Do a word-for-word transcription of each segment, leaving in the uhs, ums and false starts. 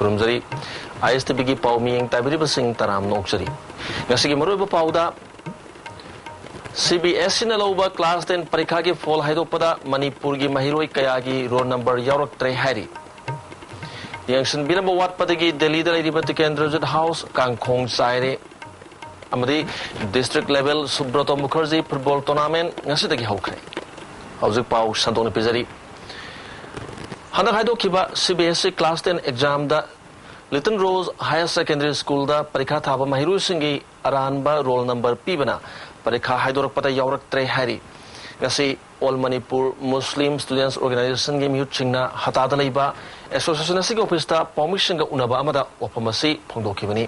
ꯈꯨꯔꯨꯝꯖꯔꯤ꯫ ꯑꯥꯏ S T ꯚꯤꯒꯤ ꯄꯥꯎ ꯃꯤꯠꯌꯦꯡ ꯇꯥꯕꯤꯔꯤꯕꯁꯤꯡ ꯇꯔꯥꯝꯅ ꯑꯣꯛꯆꯔꯤ꯫ ꯉꯁꯤꯒꯤ ꯃꯔꯨꯑꯣꯏꯕ ꯄꯥꯎꯗ, ꯁꯤ ꯕꯤ ꯑꯦꯁ ꯏꯅ ꯂꯧꯕ ꯀ꯭ꯂꯥꯁ ꯇꯦꯟ ꯄꯔꯤꯈꯥꯒꯤ ꯐꯣꯜ ꯍꯥꯏꯗꯣꯛꯄꯗ ꯃꯅꯤꯄꯨꯔꯒꯤ ꯃꯍꯩꯔꯣꯏ ꯀꯌꯥꯒꯤ ꯔꯣꯜ ꯅꯝꯕꯔ ꯌꯥꯎꯔꯛꯇ꯭ꯔꯦ ꯍꯥꯏꯔꯤ꯫ ꯌꯦꯡꯁꯤꯟꯕꯤꯅꯕ ꯋꯥꯠꯄꯗꯒꯤ ꯗꯦꯜꯂꯤꯗ ꯂꯩꯔꯤꯕ ꯇꯤꯀꯦꯟꯗ꯭ꯔꯖꯤꯠ ꯍꯥꯎꯁ ꯀꯥꯡꯈꯣꯡ ꯆꯥꯏꯔꯦ꯫ ꯑꯃꯗꯤ district level Subrata Mukherjee football tournament ꯉꯁꯤꯗꯒꯤ ꯍꯧꯈ꯭ꯔꯦ꯫ ꯍꯧꯖꯤꯛ ꯄꯥꯎ ꯁꯟꯗꯣꯛꯅ ꯄꯤꯖꯔꯤ꯫ ꯍꯟꯗꯛ ꯍꯥꯏꯗꯣꯛꯈꯤꯕ C B S E class ten ꯑꯦꯛꯖꯥꯝꯗ ꯂꯤꯇꯜ ꯔꯣꯖ ꯍꯥꯌꯔ ꯁꯦꯀꯦꯟꯗꯔꯤ ꯁ꯭ꯀꯨꯜꯗ ꯄꯔꯤꯈꯥ ꯊꯥꯕ ꯃꯍꯩꯔꯣꯏꯁꯤꯡꯒꯤ ꯑꯔꯥꯟꯕ ꯔꯣꯜ ꯅꯝꯕꯔ ꯄꯤꯕꯅ ꯄꯔꯤꯈꯥ ꯍꯥꯏꯗꯣꯔꯛꯄꯗ ꯌꯥꯎꯔꯛꯇ꯭ꯔꯦ ꯍꯥꯏꯔꯤ꯫ ꯉꯁꯤ ꯑꯣꯜ ꯃꯅꯤꯄꯨꯔ ꯃꯨꯁꯂꯤꯝ ꯁ꯭ꯇꯨꯗꯦꯟꯠꯁ ꯑꯣꯔꯒꯅꯥꯏꯖꯦꯁꯟꯒꯤ ꯃꯤꯍꯨꯠꯁꯤꯡꯅ ꯍꯇꯥꯗ ꯂꯩꯕ ꯑꯦꯁꯣꯁꯤꯌꯦꯁꯟ ꯑꯁꯤꯒꯤ ꯑꯣꯐꯤꯁꯇ ꯄꯥꯎꯃꯤꯁꯤꯡꯒ ꯎꯅꯕ ꯑꯃꯗ ꯋꯥꯐꯝ ꯑꯁꯤ ꯐꯣꯡꯗꯣꯛꯈꯤꯕꯅꯤ꯫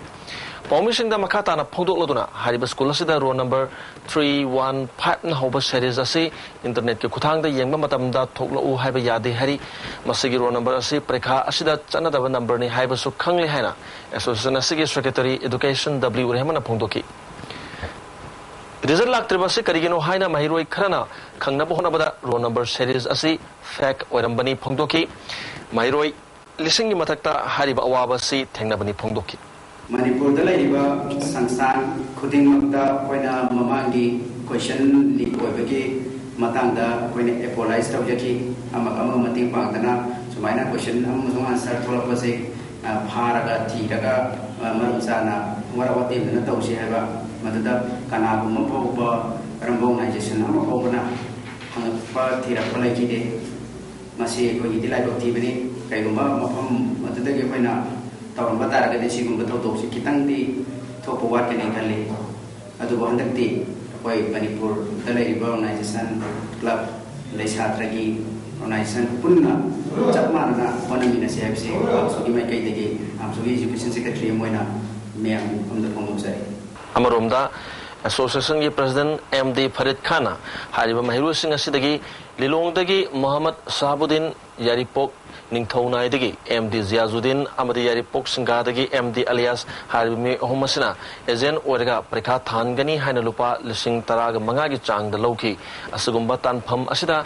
ꯄꯥꯎꯃꯤꯁꯤꯡꯗ ꯃꯈꯥ ꯇꯥꯅ ꯐꯣꯡꯗꯣꯛꯂꯗꯨꯅ ꯍꯥꯏꯔꯤꯕ ꯁ꯭ꯀꯨꯜ ꯑꯁꯤꯗ ꯔꯣꯜ ꯅꯝꯕꯔ ꯊ꯭ꯔꯤ ꯋꯥꯟ ꯐꯥꯏꯚꯅ ꯍꯧꯕ ꯁꯦꯔꯤꯁ ꯑꯁꯤ ꯏꯟꯇꯔꯅꯦꯠꯀꯤ ꯈꯨꯠꯊꯥꯡꯗ ꯌꯦꯡꯕ ꯃꯇꯝꯗ ꯊꯣꯛꯂꯛꯎ ꯍꯥꯏꯕ ꯌꯥꯗꯦ ꯍꯥꯏꯔꯤ꯫ ꯃꯁꯤꯒꯤ ꯔꯣꯜ ꯅꯝꯕꯔ ꯑꯁꯤ ꯄꯔꯤꯈꯥ ꯑꯁꯤꯗ ꯆꯠꯅꯗꯕ ꯅꯝꯕꯔꯅꯤ ꯍꯥꯏꯕꯁꯨ ꯈꯪꯂꯦ ꯍꯥꯏꯅ ꯑꯦꯁꯣꯁꯤꯌꯦꯁꯟ ꯑꯁꯤꯒꯤ ꯁꯦꯀ꯭ꯔꯦꯇꯔꯤ ꯑꯦꯗꯨꯀꯦꯁꯟ ꯗꯕ꯭ꯂꯤꯎ ꯔꯦꯍꯃꯟꯅ ꯐꯣꯡꯗꯣꯛꯈꯤ꯫ ꯔꯤꯖꯜ ꯂꯥꯛꯇ꯭ꯔꯤꯕ ꯑꯁꯤ ꯀꯔꯤꯒꯤꯅꯣ ꯍꯥꯏꯅ ꯃꯍꯩꯔꯣꯏ ꯈꯔꯅ ꯈꯪꯅꯕ ꯍꯣꯠꯅꯕꯗ ꯔꯣꯜ ꯅꯝꯕꯔ ꯁꯦꯔꯤꯁ ꯑꯁꯤ ꯐꯦꯛ ꯑꯣꯏꯔꯝꯕꯅꯤ ꯐꯣꯡꯗꯣꯛꯈꯤ꯫ ꯃꯍꯩꯔꯣꯏ ꯂꯤꯁꯤꯡꯒꯤ ꯃꯊꯛꯇ ꯍꯥꯏꯔꯤꯕ ꯑꯋꯥꯕ ꯑꯁꯤ ꯊꯦꯡꯅꯕꯅꯤ ꯐꯣꯡꯗꯣꯛꯈꯤ꯫ ꯃꯅꯤꯄꯨꯔꯗ ꯂꯩꯔꯤꯕ ꯁꯪꯁꯊꯥꯟ ꯈꯨꯗꯤꯡꯃꯛꯇ ꯑꯩꯈꯣꯏꯅ ꯃꯃꯥꯡꯒꯤ ꯀꯣꯏꯁꯟ ꯂꯤꯛ ꯑꯣꯏꯕꯒꯤ ꯃꯇꯥꯡꯗ ꯑꯩꯈꯣꯏꯅ ꯑꯦꯄꯣꯂꯥꯏꯁ ꯇꯧꯖꯈꯤ꯫ ꯑꯃꯒ ꯑꯃꯒ ꯃꯇꯦꯡ ꯄꯥꯡꯗꯅ ꯁꯨꯃꯥꯏꯅ ꯀꯣꯏꯁꯟ ꯑꯃꯁꯨꯡ ꯑꯟꯁꯔ ꯊꯣꯛꯂꯛꯄꯁꯦ, ꯑ, ꯐꯥꯔꯒ ꯊꯤꯔꯒ, ꯑ, ꯃꯔꯝ ꯆꯥꯅ ꯋꯥꯔꯛ ꯋꯥꯇꯦꯝꯗꯅ ꯇꯧꯁꯤ ꯍꯥꯏꯕ꯫ ꯃꯗꯨꯗ ꯀꯅꯥꯒꯨꯝꯕ ꯐꯥꯎꯕ, ꯀꯔꯝꯕ ꯑꯣꯔꯒꯅꯥꯏꯖꯦꯁꯟ ꯑꯃ ꯐꯥꯎꯕꯅ ꯍꯪꯉꯛꯄ ꯊꯤꯔꯛꯄ ꯂꯩꯈꯤꯗꯦ꯫ ꯃꯁꯤ ꯑꯩꯈꯣꯏꯒꯤꯗꯤ ꯂꯥꯏꯕꯛ ꯊꯤꯕꯅꯤ꯫ ꯀꯩꯒꯨꯝꯕ ꯃꯐꯝ ꯑꯗꯨꯗꯒꯤ ꯑꯩꯈꯣꯏꯅ ꯇꯧꯔꯝꯕ ꯇꯥꯔꯒꯗꯤ ꯁꯤꯒꯨꯝꯕ ꯊꯧꯗꯣꯛꯁꯤ ꯈꯤꯇꯪꯗꯤ ꯊꯣꯛꯄ ꯋꯥꯠꯀꯅꯤ ꯈꯜꯂꯤ꯫ ꯑꯗꯨꯕꯨ ꯍꯟꯗꯛꯇꯤ ꯑꯩꯈꯣꯏ ꯃꯅꯤꯄꯨꯔꯗ ꯂꯩꯔꯤꯕ ꯑꯣꯔꯒꯅꯥꯏꯖꯦꯁꯟ, ꯀ꯭ꯂꯕ, ꯑꯗꯩ ꯁꯥꯇ꯭ꯔꯒꯤ ꯑꯣꯔꯒꯅꯥꯏꯖꯦꯁꯟ ꯄꯨꯟꯅ ꯆꯞ ꯃꯥꯟꯅꯅ ꯍꯣꯠꯅꯃꯤꯟꯅꯁꯤ ꯍꯥꯏꯕꯁꯤ ꯀꯥꯎꯟꯁꯤꯜꯒꯤ ꯃꯥꯏꯀꯩꯗꯒꯤ, ꯀꯥꯎꯟꯁꯤꯜꯒꯤ ꯑꯦꯖꯨꯀꯦꯁꯟ ꯁꯦꯀ꯭ꯔꯦꯇꯔꯤ ꯑꯃ ꯑꯣꯏꯅ ꯃꯌꯥꯝ ꯑꯃꯗ ꯐꯣꯡꯗꯣꯛꯆꯔꯤ꯫ ꯑꯃꯔꯣꯝꯗ, ꯑꯦꯁꯣꯁꯤꯌꯦꯁꯟꯒꯤ ꯄ꯭ꯔꯁꯤꯗꯦꯟꯠ ꯑꯦꯝ ꯗꯤ ꯐꯔꯤꯗ ꯈꯥꯟꯅ ꯍꯥꯏꯔꯤꯕ ꯃꯍꯩꯔꯣꯏꯁꯤꯡ ꯑꯁꯤꯗꯒꯤ ꯂꯤꯂꯣꯡꯗꯒꯤ ꯃꯣꯍꯝꯃꯗ ꯁꯍꯥꯕꯨꯗꯤꯟ, ꯌꯥꯏꯔꯤꯄꯣꯛ ꯅꯤꯡꯊꯧꯅꯥꯏꯗꯒꯤ ꯑꯦꯝ ꯗꯤ ꯖꯤꯌꯥꯖꯨꯗꯤꯟ ꯑꯃꯗꯤ ꯌꯥꯏꯔꯤꯄꯣꯛ ꯁꯤꯡꯒꯥꯗꯒꯤ ꯑꯦꯝ ꯗꯤ ꯑꯂꯤꯌꯥꯁ ꯍꯥꯏꯔꯤꯕ ꯃꯤꯑꯣꯏ ꯑꯍꯨꯝ ꯑꯁꯤꯅ ꯑꯦꯖꯦꯟ ꯑꯣꯏꯔꯒ ꯄꯔꯤꯈꯥ ꯊꯥꯍꯟꯒꯅꯤ ꯍꯥꯏꯅ ꯂꯨꯄꯥ ꯂꯤꯁꯤꯡ ꯇꯔꯥꯒ ꯃꯉꯥꯒꯤ ꯆꯥꯡꯗ ꯂꯧꯈꯤ꯫ ꯑꯁꯤꯒꯨꯝꯕ ꯇꯥꯟꯐꯝ ꯑꯁꯤꯗ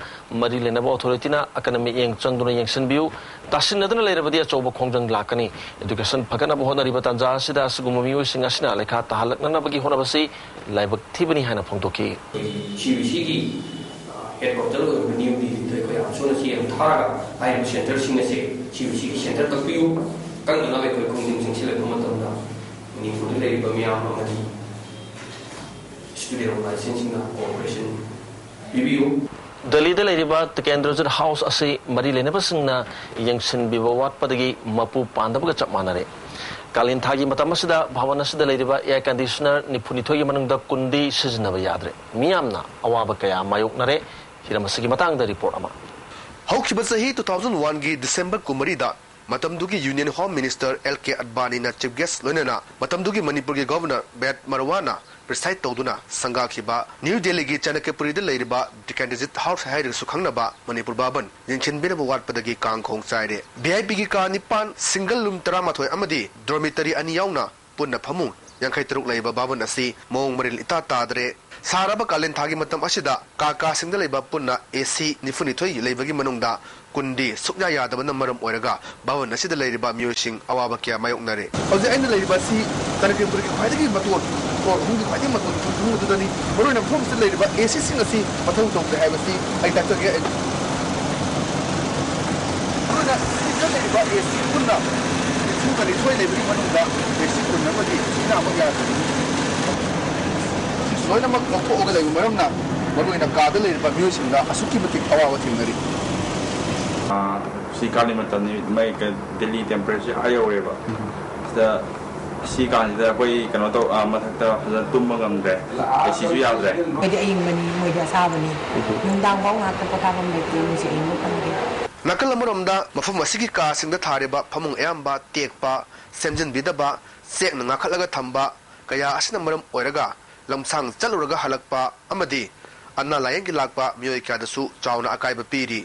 ꯃꯔꯤ ꯂꯩꯅꯕ ꯑꯣꯊꯣꯔꯤꯇꯤꯅ ꯑꯀꯟꯕ ꯃꯤꯠꯌꯦꯡ ꯆꯪꯗꯨꯅ ꯌꯦꯡꯁꯤꯟꯕꯤꯌꯨ꯫ ꯇꯥꯁꯤꯟꯅꯗꯨꯅ ꯂꯩꯔꯕꯗꯤ ꯑꯆꯧꯕ ꯈꯣꯡꯖꯪ ꯂꯥꯛꯀꯅꯤ꯫ ꯏꯗꯨꯀꯦꯁꯟ ꯐꯒꯠꯅꯕ ꯍꯣꯠꯅꯔꯤꯕ ꯇꯥꯟꯖꯥ ꯑꯁꯤꯗ ꯑꯁꯤꯒꯨꯝꯕ ꯃꯤꯑꯣꯏꯁꯤꯡ ꯑꯁꯤꯅ ꯂꯩꯈꯥ ꯇꯥꯍꯜꯂꯛꯅꯅꯕꯒꯤ ꯍꯣꯠꯅꯕꯁꯤ ꯂꯥꯏꯕꯛ ꯊꯤꯕꯅꯤ ꯍꯥꯏꯅ ꯐꯣꯡꯗꯣꯛꯈꯤ꯫ ꯑꯩꯈꯣꯏꯒꯤ ꯁꯤ ꯕꯤ ꯁꯤꯒꯤ ꯍꯦꯗꯀ꯭ꯋꯥꯇꯔ ꯑꯣꯏꯔꯤꯕ ꯅ꯭ꯌꯨ ꯗꯤꯜꯂꯤꯗ ꯑꯩꯈꯣꯏ ꯌꯥꯝ ꯁꯣꯟꯅ ꯆꯦ ꯑꯃ ꯊꯥꯔꯒ ꯍꯥꯏꯔꯤꯕ ꯁꯦꯟꯇꯔꯁꯤꯡ ꯑꯁꯦ ꯁꯤ ꯕꯤ ꯁꯤꯒꯤ ꯁꯦꯟꯇꯔ ꯀꯛꯄꯤꯌꯨ, ꯀꯛꯅꯅꯕ ꯑꯩꯈꯣꯏ ꯈꯣꯡꯖꯪ ꯆꯪꯁꯤꯜꯂꯛꯄ ꯃꯇꯝꯗ ꯃꯅꯤꯄꯨꯔꯗ ꯂꯩꯔꯤꯕ ꯃꯤꯌꯥꯝ ꯑꯃꯗꯤ ꯁ꯭ꯇꯨꯗꯦꯟ ꯑꯣꯔꯒꯅꯥꯏꯖꯦꯁꯟꯁꯤꯡꯅ ꯀꯣꯑꯣꯄꯔꯦꯁꯟ ꯄꯤꯕꯤꯌꯨ꯫ ꯗꯦꯜꯂꯤꯗ ꯂꯩꯔꯤꯕ ꯇꯤꯀꯦꯟꯗ꯭ꯔꯖꯤꯠ ꯍꯥꯎꯁ ꯑꯁꯤ ꯃꯔꯤ ꯂꯩꯅꯕꯁꯤꯡꯅ ꯌꯦꯡꯁꯤꯟꯕꯤꯕ ꯋꯥꯠꯄꯗꯒꯤ ꯃꯄꯨ ꯄꯥꯟꯗꯕꯒ ꯆꯞ ꯃꯥꯟꯅꯔꯦ꯫ ꯀꯥꯂꯦꯟ ꯊꯥꯒꯤ ꯃꯇꯝ ꯑꯁꯤꯗ ꯚꯕꯟ ꯑꯁꯤꯗ ꯂꯩꯔꯤꯕ ꯑꯦꯌꯔ ꯀꯟꯗꯤꯁꯅꯔ ꯅꯤꯐꯨꯅꯤꯊꯣꯏꯒꯤ ꯃꯅꯨꯡꯗ ꯀꯨꯟꯗꯤ ꯁꯤꯖꯤꯟꯅꯕ ꯌꯥꯗ꯭ꯔꯦ꯫ ꯃꯤꯌꯥꯝꯅ ꯑꯋꯥꯕ ꯀꯌꯥ ꯃꯥꯌꯣꯛꯅꯔꯦ꯫ ꯍꯤꯔꯝ ꯑꯁꯤꯒꯤ ꯃꯇꯥꯡꯗ ꯔꯤꯄꯣꯔꯠ ꯑꯃ꯫ ꯍꯧꯈꯤꯕ ꯆꯍꯤ two thousand one ꯒꯤ ꯗꯤꯁꯦꯝꯕꯔ ꯀꯨꯟꯃꯔꯤꯗ ꯃꯇꯝꯗꯨꯒꯤ ꯌꯨꯅꯤꯌꯟ ꯍꯣꯝ ꯃꯤꯅꯤꯁꯇꯔ ꯑꯦꯜ ꯀꯦ ꯑꯗꯕꯥꯅꯤꯅ ꯆꯤꯐ ꯒꯦꯁ ꯂꯣꯏꯅꯅ ꯃꯇꯝꯗꯨꯒꯤ ꯃꯅꯤꯄꯨꯔꯒꯤ ꯒꯚꯔꯅꯔ ꯕꯦꯗ ꯃꯔꯋꯥꯅ ꯄ꯭ꯔꯤꯁꯥꯏꯗ ꯇꯧꯗꯨꯅ ꯁꯪꯒꯥꯈꯤꯕ ꯅ꯭ꯌꯨ ꯗꯦꯜꯂꯤꯒꯤ ꯆꯅꯀ꯭ꯌꯄꯨꯔꯤꯗ ꯂꯩꯔꯤꯕ ꯇꯤꯀꯦꯟꯗ꯭ꯔꯖꯤꯠ ꯍꯥꯎꯁ ꯍꯥꯏꯔꯒꯁꯨ ꯈꯪꯅꯕ ꯃꯅꯤꯄꯨꯔ ꯚꯕꯟ ꯌꯦꯡꯁꯤꯟꯕꯤꯅꯕ ꯋꯥꯠꯄꯗꯒꯤ ꯀꯥꯡ ꯈꯣꯡ ꯆꯥꯏꯔꯦ꯫ ꯚꯤ ꯑꯥꯏ ꯄꯤꯒꯤ ꯀꯥ ꯅꯤꯄꯥꯟ, ꯁꯤꯡꯒꯜ ꯔꯨꯝ ꯇꯔꯥꯃꯥꯊꯣꯏ ꯑꯃꯗꯤ ꯗꯣꯔꯃꯤꯇꯔꯤ ꯑꯅꯤ ꯌꯥꯎꯅ ꯄꯨꯟꯅ ꯐꯃꯨꯡ ꯌꯥꯡꯈꯩ ꯇꯔꯨꯛ ꯂꯩꯕ ꯚꯕꯟ ꯑꯁꯤ ꯃꯑꯣꯡ ꯃꯔꯤꯜ ꯏꯇꯥ ꯇꯥꯗ꯭ꯔꯦ꯫ ꯁꯥꯔꯕ ꯀꯥꯂꯦꯟ ꯊꯥꯒꯤ ꯃꯇꯝ ꯑꯁꯤꯗ ꯀꯥ ꯀꯥꯁꯤꯡꯗ ꯂꯩꯕ ꯄꯨꯟꯅ ꯑꯦ ꯁꯤ ꯅꯤꯐꯨꯅꯤꯊꯣꯏ ꯂꯩꯕꯒꯤ ꯃꯅꯨꯡꯗ ꯀꯨꯟꯗꯤ ꯁꯨꯛꯌꯥ ꯌꯥꯗꯕꯅ ꯃꯔꯝ ꯑꯣꯏꯔꯒ ꯚꯕꯟ ꯑꯁꯤꯗ ꯂꯩꯔꯤꯕ ꯃꯤꯑꯣꯏꯁꯤꯡ ꯑꯋꯥꯕ ꯀꯌꯥ ꯃꯥꯌꯣꯛꯅꯔꯦ꯫ ꯍꯧꯖꯤꯛ ꯑꯩꯅ ꯂꯩꯔꯤꯕ ꯑꯁꯤ ꯆꯅꯀ꯭ꯌꯄꯨꯔꯒꯤ ꯈ꯭ꯋꯥꯏꯗꯒꯤ ꯃꯇꯣꯟ, ꯐ꯭ꯂꯣꯔ ꯑꯍꯨꯝꯒꯤ ꯈ꯭ꯋꯥꯏꯗꯒꯤ ꯃꯇꯣꯟ, ꯃꯐꯝ ꯑꯗꯨꯗꯅꯤ꯫ ꯃꯔꯨꯑꯣꯏꯅ ꯃꯐꯝ ꯑꯁꯤꯗ ꯂꯩꯔꯤꯕ ꯑꯦ ꯁꯤ ꯁꯤꯡ ꯑꯁꯤ ꯃꯊꯧ ꯇꯧꯗꯦ ꯍꯥꯏꯕꯁꯤ ꯑꯩ ꯇꯥꯛꯆꯒꯦ꯫ ꯑꯗꯨꯅ ꯁꯤꯗ ꯂꯩꯔꯤꯕ ꯑꯦ ꯁꯤ ꯄꯨꯟꯅ ꯅꯤꯐꯨꯒ ꯅꯤꯊꯣꯏ ꯂꯩꯕꯒꯤ ꯃꯅꯨꯡꯗ ꯑꯦ ꯁꯤ ꯀꯨꯟ ꯑꯃꯗꯤ ꯁꯤꯖꯤꯟꯅꯕ ꯌꯥꯗ꯭ꯔꯦ꯫ ꯂꯣꯏꯅꯃꯛ ꯂꯧꯊꯣꯛꯑꯒ ꯂꯩꯕ ꯃꯔꯝꯅ ꯃꯔꯨꯑꯣꯏꯅ ꯀꯥꯗ ꯂꯩꯔꯤꯕ ꯃꯤꯑꯣꯏꯁꯤꯡꯗ ꯑꯁꯨꯛꯀꯤ ꯃꯇꯤꯛ ꯑꯋꯥꯕ ꯊꯦꯡꯅꯔꯤ꯫ ꯑꯥ, ꯁꯤ ꯀꯥꯂꯦꯟ ꯃꯇꯝꯅꯤ, ꯃꯩ ꯀ-, ꯗꯦꯜꯂꯤ ꯇꯦꯝꯄꯔꯦꯆꯔ ꯑꯥ ꯌꯧꯔꯦꯕ꯫ ꯁꯤꯗ, ꯁꯤ ꯀꯥꯟꯁꯤꯗ ꯑꯩꯈꯣꯏ ꯀꯩꯅꯣ ꯇꯧ-, ꯑꯥ, ꯃꯊꯛꯇ ꯐꯖꯅ ꯇꯨꯝꯕ ꯉꯝꯗ꯭ꯔꯦ, ꯑꯦ ꯁꯤꯁꯨ ꯌꯥꯗ꯭ꯔꯦ꯫ ꯃꯣꯏꯗꯤ ꯑꯏꯪꯕꯅꯤ, ꯃꯣꯏꯗꯤ ꯑꯁꯥꯕꯅꯤ꯫ ꯅꯨꯡꯗꯥꯡ ꯐꯥꯎ ꯉꯥꯏꯍꯥꯛꯇ ꯄꯣꯊꯥꯐꯝ ꯂꯩꯇꯦ, ꯃꯣꯏꯁꯦ ꯑꯏꯪꯕ ꯐꯪꯗꯦ꯫ ꯅꯥꯀꯜ ꯑꯃꯔꯣꯝꯗ, ꯃꯐꯝ ꯑꯁꯤꯒꯤ ꯀꯥꯁꯤꯡꯗ ꯊꯥꯔꯤꯕ ꯐꯃꯨꯡ ꯑꯌꯥꯝꯕ ꯇꯦꯛꯄ, ꯁꯦꯝꯖꯤꯟꯕꯤꯗꯕ, ꯆꯦꯛꯅ ꯉꯥꯛꯈꯠꯂꯒ ꯊꯝꯕ ꯀꯌꯥ ꯑꯁꯤꯅ ꯃꯔꯝ ꯑꯣꯏꯔꯒ ꯂꯝꯁꯥꯡ ꯆꯠꯂꯨꯔꯒ ꯍꯜꯂꯛꯄ ꯑꯃꯗꯤ ꯑꯅꯥ ꯂꯥꯌꯦꯡꯒꯤ ꯂꯥꯛꯄ ꯃꯤꯑꯣꯏ ꯀꯌꯥꯗꯁꯨ ꯆꯥꯎꯅ ꯑꯀꯥꯏꯕ ꯄꯤꯔꯤ꯫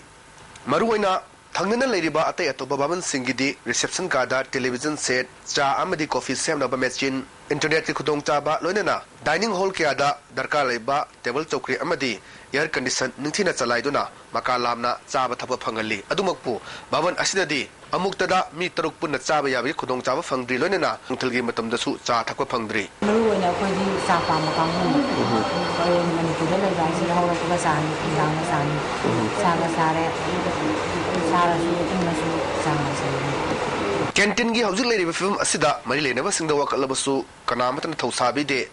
ꯃꯔꯨꯑꯣꯏꯅ ꯊꯪꯅꯅ ꯂꯩꯔꯤꯕ ꯑꯇꯩ ꯑꯇꯣꯞꯄ ꯚꯕꯟꯁꯤꯡꯒꯤꯗꯤ reception ꯀꯥꯗ television set, ꯆꯥ ꯑꯃꯗꯤ coffee ꯁꯦꯝꯅꯕ machine, internetꯀꯤ ꯈꯨꯗꯣꯡꯆꯥꯕ, ꯂꯣꯏꯅꯅ dining hall ꯀꯌꯥꯗ ꯗꯔꯀꯥꯔ ꯂꯩꯕ table ꯆꯧꯀ꯭ꯔꯤ ꯑꯃꯗꯤ air condition ꯅꯤꯡꯊꯤꯅ ꯆꯂꯥꯏꯗꯨꯅ ꯃꯀꯥ ꯂꯥꯝꯅ ꯆꯥꯕ ꯊꯛꯄ ꯐꯪꯍꯜꯂꯤ꯫ ꯑꯗꯨꯃꯛꯄꯨ ꯚꯕꯟ ꯑꯁꯤꯗꯗꯤ ꯑꯃꯨꯛꯇꯗ ꯃꯤ ꯇꯔꯨꯛ ꯄꯨꯟꯅ ꯆꯥꯕ ꯌꯥꯕꯒꯤ ꯈꯨꯗꯣꯡꯆꯥꯕ ꯐꯪꯗ꯭ꯔꯤ, ꯂꯣꯏꯅꯅ ꯅꯨꯡꯊꯤꯜꯒꯤ ꯃꯇꯝꯗꯁꯨ ꯆꯥ ꯊꯛꯄ ꯐꯪꯗ꯭ꯔꯤ꯫ ꯃꯔꯨ ꯑꯣꯏꯅ ꯑꯩꯈꯣꯏꯗꯤ ꯆꯥ ꯄꯥꯝꯕ ꯀꯥꯡꯕꯨꯅꯤ꯫ ꯑꯩꯈꯣꯏ ꯃꯅꯤꯄꯨꯔꯗ ꯂꯩꯕ ꯍꯥꯏꯁꯤꯗꯤ ꯍꯧꯔꯛꯄꯒ ꯆꯥꯅꯤ, ꯅꯨꯡꯗꯥꯡꯗ ꯆꯥꯅꯤ꯫ ꯆꯥꯒ ꯆꯥꯔꯦ, ꯁꯥꯔꯁꯨ ꯏꯪꯉꯁꯨ ꯆꯥ ꯉꯥꯏꯖꯩ꯫ Canteenꯒꯤ ꯍꯧꯖꯤꯛ ꯂꯩꯔꯤꯕ ꯐꯤꯕꯝ ꯑꯁꯤꯗ ꯃꯔꯤ ꯂꯩꯅꯕꯁꯤꯡꯗ ꯋꯥꯀꯠꯂꯕꯁꯨ ꯀꯅꯥꯃꯠꯇꯅ ꯊꯧꯁꯥꯕꯤꯗꯦ꯫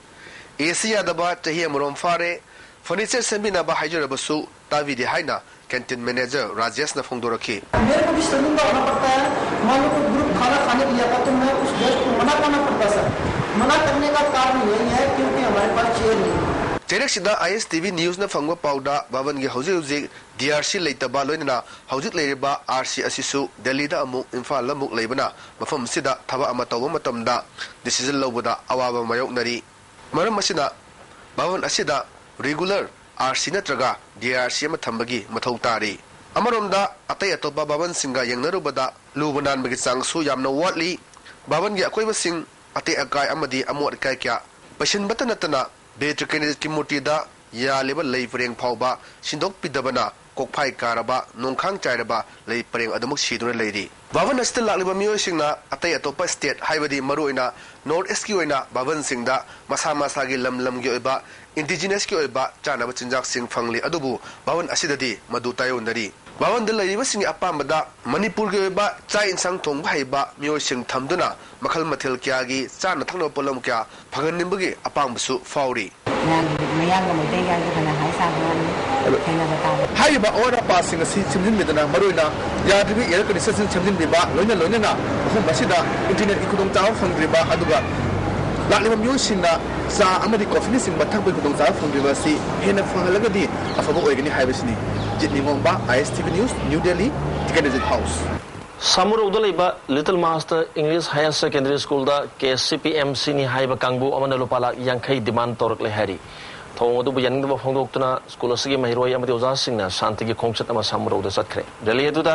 AC ꯌꯥꯗꯕ ꯆꯍꯤ ꯑꯃꯔꯣꯝ ꯐꯥꯔꯦ, furniture ꯁꯦꯝꯕꯤꯅꯕ ꯍꯥꯏꯖꯔꯕꯁꯨ ꯇꯥꯕꯤꯗꯦ ꯍꯥꯏꯅ canteen manager ꯔꯥꯖꯦꯁꯅ ꯐꯣꯡꯗꯣꯔꯛꯈꯤ꯫ मेरे को भी शर्मिंदा होना पड़ता है। मान लो कोई ग्रुप खाना खाने के लिए आता तो मैं उस गेस्ट को मना करना पड़ता सर। मना करने का कारण यही है क्योंकि हमारे पास चेयर नहीं है। ꯆꯩꯔꯛꯁꯤꯗ ISTV Newsꯅ ꯐꯪꯕ ꯄꯥꯎꯗ ꯚꯕꯟꯒꯤ ꯍꯧꯖꯤꯛ ꯍꯧꯖꯤꯛ DRC ꯂꯩꯇꯕ, ꯂꯣꯏꯅꯅ ꯍꯧꯖꯤꯛ ꯂꯩꯔꯤꯕ RC ꯑꯁꯤꯁꯨ ꯗꯦꯜꯂꯤꯗ ꯑꯃꯨꯛ, ꯏꯝꯐꯥꯜꯗ ꯑꯃꯨꯛ ꯂꯩꯕꯅ ꯃꯐꯝ ꯑꯁꯤꯗ ꯊꯕꯛ ꯑꯃ ꯇꯧꯕ ꯃꯇꯝꯗ decision ꯂꯧꯕꯗ ꯑꯋꯥꯕ ꯃꯥꯌꯣꯛꯅꯔꯤ꯫ ꯃꯔꯝ ꯑꯁꯤꯅ ꯚꯕꯟ ꯑꯁꯤꯗ regular RC ꯅꯠꯇ꯭ꯔꯒ DRC ꯑꯃ ꯊꯝꯕꯒꯤ ꯃꯊꯧ ꯇꯥꯔꯤ꯫ ꯑꯃꯔꯣꯝꯗ ꯑꯇꯩ ꯑꯇꯣꯞꯄ ꯚꯕꯟꯁꯤꯡꯒ ꯌꯦꯡꯅꯔꯨꯕꯗ ꯂꯨꯕ ꯅꯥꯟꯕꯒꯤ ꯆꯥꯡꯁꯨ ꯌꯥꯝꯅ ꯋꯥꯠꯂꯤ꯫ ꯚꯕꯟꯒꯤ ꯑꯀꯣꯏꯕꯁꯤꯡ ꯑꯇꯦꯛ ꯑꯀꯥꯏ ꯑꯃꯗꯤ ꯑꯃꯣꯠ ꯑꯀꯥꯏ ꯀꯌꯥ ꯄꯩꯁꯤꯟꯕꯇ ꯅꯠꯇꯅ ꯕꯦꯇ꯭ꯔꯤ ꯀꯦꯟꯗꯤꯗꯦꯠꯀꯤ ꯃꯨꯔꯇꯤꯗ ꯌꯥꯜꯂꯤꯕ ꯂꯩ ꯄꯔꯦꯡ ꯐꯥꯎꯕ ꯁꯤꯟꯗꯣꯛꯄꯤꯗꯕꯅ ꯀꯣꯛꯐꯥꯏ ꯀꯥꯔꯕ, ꯅꯣꯡꯈꯥꯡ ꯆꯥꯏꯔꯕ ꯂꯩ ꯄꯔꯦꯡ ꯑꯗꯨꯃꯛ ꯁꯤꯗꯨꯅ ꯂꯩꯔꯤ꯫ ꯚꯕꯟ ꯑꯁꯤꯗ ꯂꯥꯛꯂꯤꯕ ꯃꯤꯑꯣꯏꯁꯤꯡꯅ ꯑꯇꯩ ꯑꯇꯣꯞꯄ state, ꯍꯥꯏꯕꯗꯤ ꯃꯔꯨꯑꯣꯏꯅ North Eastꯀꯤ ꯑꯣꯏꯅ ꯚꯕꯟꯁꯤꯡꯗ ꯃꯁꯥ ꯃꯁꯥꯒꯤ ꯂꯝ ꯂꯝꯒꯤ ꯑꯣꯏꯕ indigenousꯀꯤ ꯑꯣꯏꯕ ꯆꯥꯅꯕ ꯆꯤꯟꯖꯥꯛꯁꯤꯡ ꯐꯪꯂꯤ, ꯑꯗꯨꯕꯨ ꯚꯕꯟ ꯑꯁꯤꯗꯗꯤ ꯃꯗꯨ ꯇꯥꯏꯑꯣꯟꯅꯔꯤ꯫ ꯚꯕꯟꯗ ꯂꯩꯔꯤꯕꯁꯤꯡꯒꯤ ꯑꯄꯥꯝꯕꯗ ꯃꯅꯤꯄꯨꯔꯒꯤ ꯑꯣꯏꯕ ꯆꯥꯛ ꯏꯟꯁꯥꯡ ꯊꯣꯡꯕ ꯍꯩꯕ ꯃꯤꯑꯣꯏꯁꯤꯡ ꯊꯝꯗꯨꯅ ꯃꯈꯜ ꯃꯊꯦꯜ ꯀꯌꯥꯒꯤ ꯆꯥꯅ ꯊꯛꯅꯕ ꯄꯣꯠꯂꯝ ꯀꯌꯥ ꯐꯪꯍꯟꯅꯤꯡꯕꯒꯤ ꯑꯄꯥꯝꯕꯁꯨ ꯐꯥꯎꯔꯤ꯫ ꯃꯌꯥꯡꯒꯤ, ꯃꯌꯥꯡꯒ ꯃꯩꯇꯩꯒ ꯍꯥꯏꯁꯦ ꯐꯅ ꯍꯥꯏ ꯁꯥꯕ ꯋꯥꯅꯤ, ꯑꯗꯣ ꯈꯦꯠꯅꯕ ꯇꯥꯕ꯫ ꯍꯥꯏꯔꯤꯕ ꯑꯋꯥꯠ ꯑꯄꯥꯁꯤꯡ ꯑꯁꯤ ꯁꯦꯝꯖꯤꯟꯕꯤꯗꯅ, ꯃꯔꯨꯑꯣꯏꯅ ꯌꯥꯗ꯭ꯔꯤꯕ air conditionꯁꯤꯡ ꯁꯦꯝꯖꯤꯟꯕꯤꯕ, ꯂꯣꯏꯅ ꯂꯣꯏꯅꯅ ꯃꯐꯝ ꯑꯁꯤꯗ internetꯀꯤ ꯈꯨꯗꯣꯡꯆꯥꯕ ꯐꯪꯗ꯭ꯔꯤꯕ, ꯑꯗꯨꯒ ꯂꯥꯛꯂꯤꯕ ꯃꯤꯑꯣꯏꯁꯤꯡꯅ ꯆꯥ ꯑꯃꯗꯤ coffeeꯅꯆꯤꯡꯕ ꯊꯛꯄꯒꯤ ꯈꯨꯗꯣꯡꯆꯥꯕ ꯐꯪꯗ꯭ꯔꯤꯕ ꯑꯁꯤ ꯍꯦꯟꯅ ꯐꯍꯜꯂꯒꯗꯤ ꯑꯐꯕ ꯑꯣꯏꯒꯅꯤ ꯍꯥꯏꯕꯁꯤꯅꯤ꯫ ꯖꯤꯠ ꯅꯤꯉꯣꯝꯕ, ISTV News, New Delhi, Ticket Agent House꯫ ꯁꯥꯃꯨꯔꯧꯗ ꯂꯩꯕ Little Master English Higher Secondary Schoolꯗ KCPMCꯅꯤ ꯍꯥꯏꯕ ꯀꯥꯡꯕꯨ ꯑꯃꯅ ꯂꯨꯄꯥ ꯂꯥꯈ ꯌꯥꯡꯈꯩ demand ꯇꯧꯔꯛꯂꯦ ꯍꯥꯏꯔꯤ꯫ ꯊꯧꯑꯣꯡ ꯑꯗꯨꯕꯨ ꯌꯥꯅꯤꯡꯗꯕ ꯐꯣꯡꯗꯣꯛꯇꯨꯅ ꯁ꯭ꯀꯨꯜ ꯑꯁꯤꯒꯤ ꯃꯍꯩꯔꯣꯏ ꯑꯃꯗꯤ ꯑꯣꯖꯥꯁꯤꯡꯅ ꯁꯥꯟꯇꯤꯒꯤ ꯈꯣꯡꯆꯠ ꯑꯃ ꯁꯥꯃꯨꯔꯧꯗ ꯆꯠꯈ꯭ꯔꯦ꯫ ꯔꯦꯂꯤ ꯑꯗꯨꯗ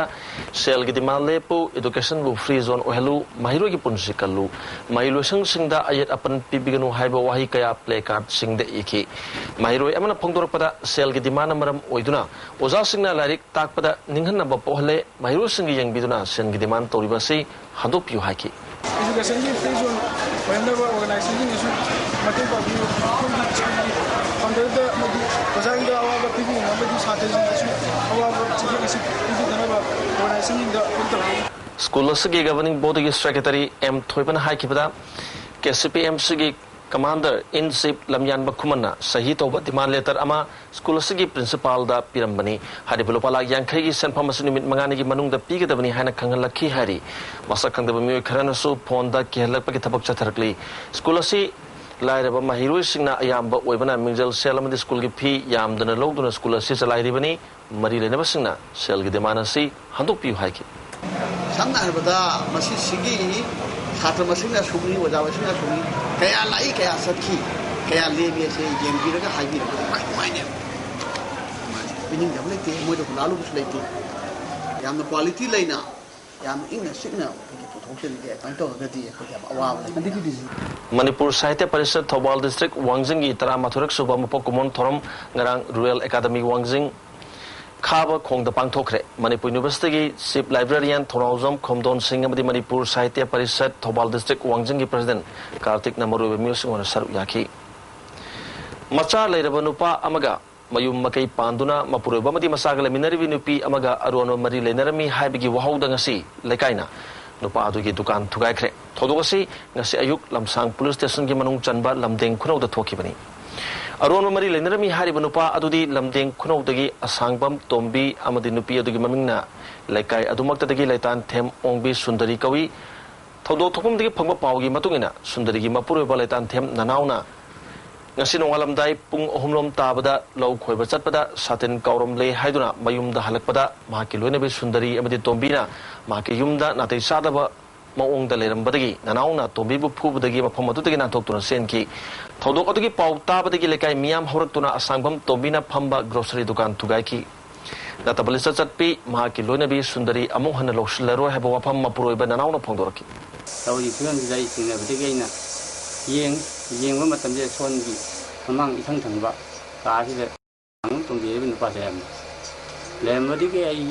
"ꯁꯦꯜꯒꯤ ꯗꯤꯃꯥꯟ ꯂꯦꯞꯄꯨ, ꯏꯗꯨꯀꯦꯁꯟꯕꯨ ꯐ꯭ꯔꯤ ꯖꯣꯟ ꯑꯣꯏꯍꯜꯂꯨ, ꯃꯍꯩꯔꯣꯏꯒꯤ ꯄꯨꯟꯁꯤ ꯀꯜꯂꯨ, ꯃꯍꯩ ꯂꯣꯏꯁꯪꯁꯤꯡꯗ ꯑꯌꯦꯠ ꯑꯄꯟ ꯄꯤꯕꯤꯒꯅꯨ" ꯍꯥꯏꯕ ꯋꯥꯍꯩ ꯀꯌꯥ ꯄ꯭ꯂꯦ ꯀꯥꯔꯗꯁꯤꯡꯗ ꯏꯈꯤ꯫ ꯃꯍꯩꯔꯣꯏ ꯑꯃꯅ ꯐꯣꯡꯗꯣꯔꯛꯄꯗ, ꯁꯦꯜꯒꯤ ꯗꯤꯃꯥꯟꯅ ꯃꯔꯝ ꯑꯣꯏꯗꯨꯅ ꯑꯣꯖꯥꯁꯤꯡꯅ ꯂꯥꯏꯔꯤꯛ ꯇꯥꯛꯄꯗ ꯅꯤꯡꯍꯟꯅꯕ ꯄꯣꯛꯍꯜꯂꯦ, ꯃꯍꯩꯔꯣꯏꯁꯤꯡꯒꯤ ꯌꯦꯡꯕꯤꯗꯨꯅ ꯁꯦꯜꯒꯤ ꯗꯤꯃꯥꯟ ꯇꯧꯔꯤꯕ ꯑꯁꯤ ꯍꯟꯗꯣꯛꯄꯤꯌꯨ ꯍꯥꯏꯈꯤ꯫ ꯏꯗꯨꯀꯦꯁꯟꯒꯤ ꯐ꯭ꯔꯤ ꯖꯣꯟ ꯑꯣꯏꯍꯟꯅꯕ ꯑꯣꯔꯒꯅꯥꯏꯖꯦꯁꯟꯁꯤꯡꯅꯁꯨ ꯃꯇꯦꯡ ꯄꯥꯡꯕꯤꯌꯨ꯫ ꯑꯩꯈꯣꯏꯒꯤ ꯁ꯭ꯀꯨꯜꯒꯤ ꯐꯥꯎꯟꯗꯔꯗ ꯑꯃꯗꯤ ꯑꯣꯖꯥꯁꯤꯡꯗ ꯑꯋꯥꯕ ꯄꯤꯕꯤꯅꯕ ꯑꯃꯗꯤ ꯁꯥꯇ꯭ꯔꯁꯤꯡꯗꯁꯨ ꯑꯋꯥꯕ ꯆꯩꯊꯦꯡ ꯑꯁꯤ ꯄꯤꯕꯤꯗꯅꯕ ꯑꯣꯔꯒꯅꯥꯏꯖꯦꯁꯟꯁꯤꯡꯗ ꯑꯄꯤꯜ ꯇꯧꯖꯔꯤ꯫ ꯁ꯭ꯀꯨꯜ ꯑꯁꯤꯒꯤ ꯒꯕꯔꯅꯤꯡ ꯕꯣꯔꯗꯒꯤ ꯁꯦꯀ꯭ꯔꯦꯇꯔꯤ ꯑꯦꯝ ꯊꯣꯏꯕꯅ ꯍꯥꯏꯈꯤꯕꯗ, ꯀꯦ ꯁꯤ ꯄꯤ ꯑꯦꯝ ꯁꯤꯒꯤ ꯀꯃꯥꯟꯗꯔ ꯏꯟ ꯆꯤꯐ ꯂꯝꯌꯥꯟꯕ ꯈꯨꯃꯟꯅ ꯁꯍꯤ ꯇꯧꯕ ꯗꯤꯃꯥꯟ ꯂꯦꯇꯔ ꯑꯃ ꯁ꯭ꯀꯨꯜ ꯑꯁꯤꯒꯤ ꯄ꯭ꯔꯤꯟꯁꯤꯄꯥꯜꯗ ꯄꯤꯔꯝꯕꯅꯤ꯫ ꯍꯥꯏꯔꯤꯕ ꯂꯨꯄꯥ ꯂꯥꯈ ꯌꯥꯡꯈꯩꯒꯤ ꯁꯦꯟꯐꯝ ꯑꯁꯤ ꯅꯨꯃꯤꯠ ꯃꯉꯥꯅꯤꯒꯤ ꯃꯅꯨꯡꯗ ꯄꯤꯒꯗꯕꯅꯤ ꯍꯥꯏꯅ ꯈꯪꯍꯜꯂꯛꯈꯤ ꯍꯥꯏꯔꯤ꯫ ꯃꯁꯛ ꯈꯪꯗꯕ ꯃꯤꯑꯣꯏ ꯈꯔꯅꯁꯨ ꯐꯣꯟꯗ ꯀꯤꯍꯜꯂꯛꯄꯒꯤ ꯊꯕꯛ ꯆꯠꯊꯔꯛꯂꯤ꯫ ꯁ꯭ꯀꯨꯜ ꯑꯁꯤ ꯂꯥꯏꯔꯕ ꯃꯍꯩꯔꯣꯏꯁꯤꯡꯅ ꯑꯌꯥꯝꯕ ꯑꯣꯏꯕꯅ ꯃꯤꯡꯖꯦꯜ ꯁꯦꯜ ꯑꯃꯗꯤ ꯁ꯭ꯀꯨꯜꯒꯤ ꯐꯤ ꯌꯥꯝꯗꯅ ꯂꯧꯗꯨꯅ ꯁ꯭ꯀꯨꯜ ꯑꯁꯤ ꯆꯂꯥꯏꯔꯤꯕꯅꯤ꯫ ꯃꯔꯤ ꯂꯩꯅꯕꯁꯤꯡꯅ ꯁꯦꯜꯒꯤ ꯗꯤꯃꯥꯟ ꯑꯁꯤ ꯍꯟꯗꯣꯛꯄꯤꯌꯨ ꯍꯥꯏꯈꯤ꯫ ꯁꯝꯅ ꯍꯥꯏꯔꯕꯗ, ꯃꯁꯤ ꯁꯤꯒꯤ ꯁꯥꯇ꯭ꯔ ꯃꯁꯤꯡꯅ ꯑꯁꯨꯛꯅꯤ, ꯑꯣꯖꯥ ꯃꯁꯤꯡꯅ ꯑꯁꯨꯛꯅꯤ, ꯀꯌꯥ ꯂꯥꯛꯏ, ꯀꯌꯥ ꯆꯠꯈꯤ, ꯀꯌꯥ ꯂꯦꯝꯃꯤ ꯑꯁꯦ ꯌꯦꯡꯕꯤꯔꯒ ꯍꯥꯏꯕꯤꯔꯒ ꯅꯨꯡꯉꯥꯏ ꯅꯨꯡꯉꯥꯏꯅꯦ꯫ ꯄꯤꯅꯤꯡꯗꯕ ꯂꯩꯇꯦ, ꯃꯣꯏꯗ ꯍꯨꯔꯥꯜꯂꯨꯕꯁꯨ ꯂꯩꯇꯦ꯫ ꯌꯥꯝꯅ ꯀ꯭ꯋꯥꯂꯤꯇꯤ ꯂꯩꯅ, ꯌꯥꯝꯅ ꯏꯪꯅ ꯆꯤꯛꯅ ꯑꯩꯈꯣꯏꯒꯤ ꯄꯨꯊꯣꯛꯆꯔꯤꯁꯦ꯫ ꯑꯗꯨꯃꯥꯏꯅ ꯇꯧꯔꯒꯗꯤ ꯑꯩꯈꯣꯏ ꯌꯥꯝ ꯑꯋꯥꯕ ꯂꯩꯇꯦ꯫ ꯃꯅꯤꯄꯨꯔ ꯁꯥꯍꯤꯇ꯭ꯌ ꯄꯔꯤꯁꯠ ꯊꯧꯕꯥꯜ ꯗꯤꯁꯇ꯭ꯔꯤꯛ ꯋꯥꯡꯖꯤꯡꯒꯤ ꯇꯔꯥꯃꯥꯊꯣꯏꯔꯛ ꯁꯨꯕ ꯃꯄꯣꯛ ꯀꯨꯝꯑꯣꯟ ꯊꯧꯔꯝ ꯉꯔꯥꯡ ꯔꯨꯔꯦꯜ ꯑꯦꯀꯥꯗꯃꯤ ꯋꯥꯡꯖꯤꯡ ꯈꯥꯕ ꯈꯣꯡꯗ ꯄꯥꯡꯊꯣꯛꯈ꯭ꯔꯦ꯫ ꯃꯅꯤꯄꯨꯔ ꯌꯨꯅꯤꯚꯔꯁꯤꯇꯤꯒꯤ ꯆꯤꯐ ꯂꯥꯏꯕ꯭ꯔꯦꯔꯤꯌꯥꯟ ꯊꯧꯅꯥꯎꯖꯝ ꯈꯣꯝꯗꯣꯟ ꯁꯤꯡ ꯑꯃꯗꯤ ꯃꯅꯤꯄꯨꯔ ꯁꯥꯍꯤꯇ꯭ꯌ ꯄꯔꯤꯁꯠ ꯊꯧꯕꯥꯜ ꯗꯤꯁꯇ꯭ꯔꯤꯛ ꯋꯥꯡꯖꯤꯡꯒꯤ ꯄ꯭ꯔꯁꯤꯗꯦꯟ ꯀꯥꯔꯇꯤꯛꯅ ꯃꯔꯨꯑꯣꯏꯕ ꯃꯤꯑꯣꯏꯁꯤꯡ ꯑꯣꯏꯅ ꯁꯔꯨꯛ ꯌꯥꯈꯤ꯫ ꯃꯆꯥ ꯂꯩꯔꯕ ꯅꯨꯄꯥ ꯑꯃꯒ ꯃꯌꯨꯝ ꯃꯀꯩ ꯄꯥꯟꯗꯨꯅ ꯃꯄꯨꯔꯣꯏꯕ ꯑꯃꯗꯤ ꯃꯆꯥꯒ ꯂꯩꯃꯤꯟꯅꯔꯤꯕꯤ ꯅꯨꯄꯤ ꯑꯃꯒ ꯑꯔꯣꯟꯕ ꯃꯔꯤ ꯂꯩꯅꯔꯝꯃꯤ ꯍꯥꯏꯕꯒꯤ ꯋꯥꯍꯧꯗ ꯉꯁꯤ ꯂꯩꯀꯥꯏꯅ ꯅꯨꯄꯥ ꯑꯗꯨꯒꯤ ꯗꯨꯀꯥꯟ ꯊꯨꯒꯥꯏꯈ꯭ꯔꯦ꯫ ꯊꯧꯗꯣꯛ ꯑꯁꯤ ꯉꯁꯤ ꯑꯌꯨꯛ ꯂꯝꯁꯥꯡ ꯄꯨꯂꯤꯁ ꯁ꯭ꯇꯦꯁꯟꯒꯤ ꯃꯅꯨꯡ ꯆꯟꯕ ꯂꯝꯗꯦꯡ ꯈꯨꯅꯧꯗ ꯊꯣꯛꯈꯤꯕꯅꯤ꯫ ꯑꯔꯣꯟꯕ ꯃꯔꯤ ꯂꯩꯅꯔꯝꯃꯤ ꯍꯥꯏꯔꯤꯕ ꯅꯨꯄꯥ ꯑꯗꯨꯗꯤ ꯂꯝꯗꯦꯡ ꯈꯨꯅꯧꯗꯒꯤ ꯑꯁꯥꯡꯕꯝ ꯇꯣꯝꯕꯤ ꯑꯃꯗꯤ ꯅꯨꯄꯤ ꯑꯗꯨꯒꯤ ꯃꯃꯤꯡꯅ ꯂꯩꯀꯥꯏ ꯑꯗꯨꯃꯛꯇꯗꯒꯤ ꯂꯩꯇꯥꯟꯊꯦꯝ ꯑꯣꯡꯕꯤ ꯁꯨꯟꯗꯔꯤ ꯀꯧꯏ꯫ ꯊꯧꯗꯣꯛ ꯊꯣꯛꯐꯝꯗꯒꯤ ꯐꯪꯕ ꯄꯥꯎꯒꯤ ꯃꯇꯨꯡ ꯏꯟꯅ, ꯁꯨꯟꯗꯔꯤꯒꯤ ꯃꯄꯨꯔꯣꯏꯕ ꯂꯩꯇꯥꯟꯊꯦꯝ ꯅꯅꯥꯎꯅ ꯉꯁꯤ ꯅꯣꯡꯉꯥꯜꯂꯝꯗꯥꯏ ꯄꯨꯡ ꯑꯍꯨꯝꯂꯣꯝ ꯇꯥꯕꯗ ꯂꯧ ꯈꯣꯏꯕ ꯆꯠꯄꯗ ꯁꯥꯇꯤꯟ ꯀꯥꯎꯔꯝꯂꯦ ꯍꯥꯏꯗꯨꯅ ꯃꯌꯨꯝꯗ ꯍꯜꯂꯛꯄꯗ ꯃꯍꯥꯛꯀꯤ ꯂꯣꯏꯅꯕꯤ ꯁꯨꯟꯗꯔꯤ ꯑꯃꯗꯤ ꯇꯣꯝꯕꯤꯅ ꯃꯍꯥꯛꯀꯤ ꯌꯨꯝꯗ ꯅꯥꯇꯩ ꯆꯥꯗꯕ ꯃꯑꯣꯡꯗ ꯂꯩꯔꯝꯕꯗꯒꯤ ꯅꯅꯥꯎꯅ ꯇꯣꯝꯕꯤꯕꯨ ꯐꯨꯕꯗꯒꯤ ꯃꯐꯝ ꯑꯗꯨꯗꯒꯤ ꯅꯥꯟꯊꯣꯛꯇꯨꯅ ꯆꯦꯟꯈꯤ꯫ ꯊꯧꯗꯣꯛ ꯑꯗꯨꯒꯤ ꯄꯥꯎ ꯇꯥꯕꯗꯒꯤ ꯂꯩꯀꯥꯏ ꯃꯤꯌꯥꯝ ꯍꯧꯔꯛꯇꯨꯅ ꯑꯁꯥꯡꯕꯝ ꯇꯣꯝꯕꯤꯅ ꯐꯝꯕ ꯒ꯭ꯔꯣꯁꯔꯤ ꯗꯨꯀꯥꯟ ꯊꯨꯒꯥꯏꯈꯤ꯫ ꯅꯠꯇꯕ ꯂꯤꯆꯠ ꯆꯠꯄꯤ ꯃꯍꯥꯛꯀꯤ ꯂꯣꯏꯅꯕꯤ ꯁꯨꯟꯗꯔꯤ ꯑꯃꯨꯛ ꯍꯟꯅ ꯂꯧꯁꯤꯜꯂꯔꯣꯏ ꯍꯥꯏꯕ ꯋꯥꯐꯝ ꯃꯄꯨꯔꯣꯏꯕ ꯅꯅꯥꯎꯅ ꯐꯣꯡꯗꯣꯔꯛꯈꯤ꯫ ꯇꯧꯔꯤꯕ ꯐꯤꯕꯝꯁꯤꯗ ꯑꯩ ꯆꯤꯡꯅꯕꯗꯒꯤ ꯑꯩꯅ ꯌꯦꯡ ꯌꯦꯡꯕ ꯃꯇꯝꯁꯤꯗ ꯁꯣꯝꯒꯤ ꯃꯃꯥꯡ ꯏꯊꯪ ꯊꯪꯕ ꯀꯥꯁꯤꯗ ꯑꯉꯥꯡ ꯇꯣꯡꯕꯤꯔꯤꯕ ꯅꯨꯄꯥꯁꯦ ꯂꯩꯔꯝꯃꯦ꯫ ꯂꯩꯔꯝꯕꯗꯒꯤ ꯑꯩ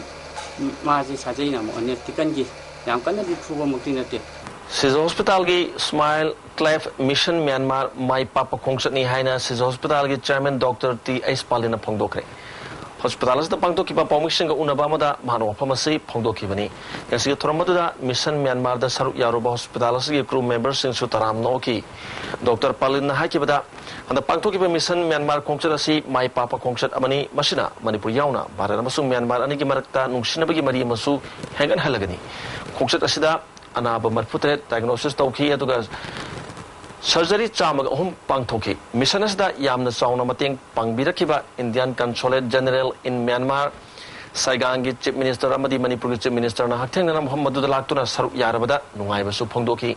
ꯃꯥꯁꯤ ꯁꯥꯖꯩꯅ ꯑꯃꯨꯛ ꯑꯅꯤꯔꯛꯇꯤ ꯀꯟꯈꯤ꯫ ꯌꯥꯝ ꯀꯟꯅꯗꯤ ꯐꯨꯕꯃꯛꯇꯤ ꯅꯠꯇꯦ꯫ ꯁꯤꯖ ꯍꯣꯁꯄꯤꯇꯥꯜꯒꯤ ꯁ꯭ꯃꯥꯏꯜ ꯀ꯭ꯂꯦꯞ ꯃꯤꯁꯟ ꯃ꯭ꯌꯥꯟꯃꯥꯔ ꯃꯥꯏ ꯄꯥꯛꯄ ꯈꯣꯡꯆꯠꯅꯤ ꯍꯥꯏꯅ ꯁꯤꯖ ꯍꯣꯁꯄꯤꯇꯥꯜꯒꯤ ꯆꯤꯌꯔꯃꯦꯟ ꯗꯣꯛꯇꯔ ꯇꯤ ꯑꯩꯆ ꯄꯥꯂꯤꯅ ꯐꯣꯡꯗꯣꯛꯈ꯭ꯔꯦ꯫ ꯍꯣꯁꯄꯤꯇꯥꯜ ꯑꯁꯤꯗ ꯄꯥꯡꯊꯣꯛꯈꯤꯕ ꯄꯥꯎꯃꯤꯁꯤꯡꯒ ꯎꯅꯕ ꯑꯃꯗ ꯃꯍꯥꯛꯅ ꯋꯥꯐꯝ ꯑꯁꯤ ꯐꯣꯡꯗꯣꯛꯈꯤꯕꯅꯤ꯫ ꯉꯁꯤꯒꯤ ꯊꯧꯔꯝ ꯑꯗꯨꯗ ꯃꯤꯁꯟ ꯃ꯭ꯌꯥꯟꯃꯥꯔꯗ ꯁꯔꯨꯛ ꯌꯥꯔꯨꯕ ꯍꯣꯁꯄꯤꯇꯥꯜ ꯑꯁꯤꯒꯤ ꯀ꯭ꯔꯨ ꯃꯦꯝꯕꯔꯁꯤꯡꯁꯨ ꯇꯔꯥꯝꯅ ꯑꯣꯛꯈꯤ꯫ ꯗꯣꯛꯇꯔ ꯄꯥꯂꯤꯟꯅ ꯍꯥꯏꯈꯤꯕꯗ, ꯍꯟꯗꯛ ꯄꯥꯡꯊꯣꯛꯈꯤꯕ ꯃꯤꯁꯟ ꯃ꯭ꯌꯥꯟꯃꯥꯔ ꯈꯣꯡꯆꯠ ꯑꯁꯤ ꯃꯥꯏ ꯄꯥꯛꯄ ꯈꯣꯡꯆꯠ ꯑꯃꯅꯤ꯫ ꯃꯁꯤꯅ ꯃꯅꯤꯄꯨꯔ ꯌꯥꯎꯅ ꯚꯥꯔꯠ ꯑꯃꯁꯨꯡ ꯃ꯭ꯌꯥꯟꯃꯥꯔ ꯑꯅꯤꯒꯤ ꯃꯔꯛꯇ ꯅꯨꯡꯁꯤꯅꯕꯒꯤ ꯃꯔꯤ ꯑꯃꯁꯨ ꯍꯦꯟꯒꯠꯍꯜꯂꯒꯅꯤ꯫ ꯈꯣꯡꯆꯠ ꯑꯁꯤꯗ ꯑꯅꯥꯕ ꯃꯔꯤꯐꯨ ꯇꯔꯦꯠ ꯗꯥꯏꯒꯅꯣꯁꯤꯁ ꯇꯧꯈꯤ, ꯑꯗꯨꯒ ꯁꯔꯖꯔꯤ ꯆꯥꯝꯃꯒ ꯑꯍꯨꯝ ꯄꯥꯡꯊꯣꯛꯈꯤ꯫ ꯃꯤꯁꯟ ꯑꯁꯤꯗ ꯌꯥꯝꯅ ꯆꯥꯎꯅ ꯃꯇꯦꯡ ꯄꯥꯡꯕꯤꯔꯛꯈꯤꯕ Indian Consulate General in Myanmar, ꯁꯥꯏꯒꯥꯡꯒꯤ ꯆꯤꯐ ꯃꯤꯅꯤꯁꯇꯔ ꯑꯃꯗꯤ ꯃꯅꯤꯄꯨꯔꯒꯤ ꯆꯤꯐ ꯃꯤꯅꯤꯁꯇꯔꯅ ꯍꯛꯊꯦꯡꯅꯅ ꯃꯐꯝ ꯑꯗꯨꯗ ꯂꯥꯛꯇꯨꯅ ꯁꯔꯨꯛ ꯌꯥꯔꯕꯗ ꯅꯨꯡꯉꯥꯏꯕꯁꯨ ꯐꯣꯡꯗꯣꯛꯈꯤ꯫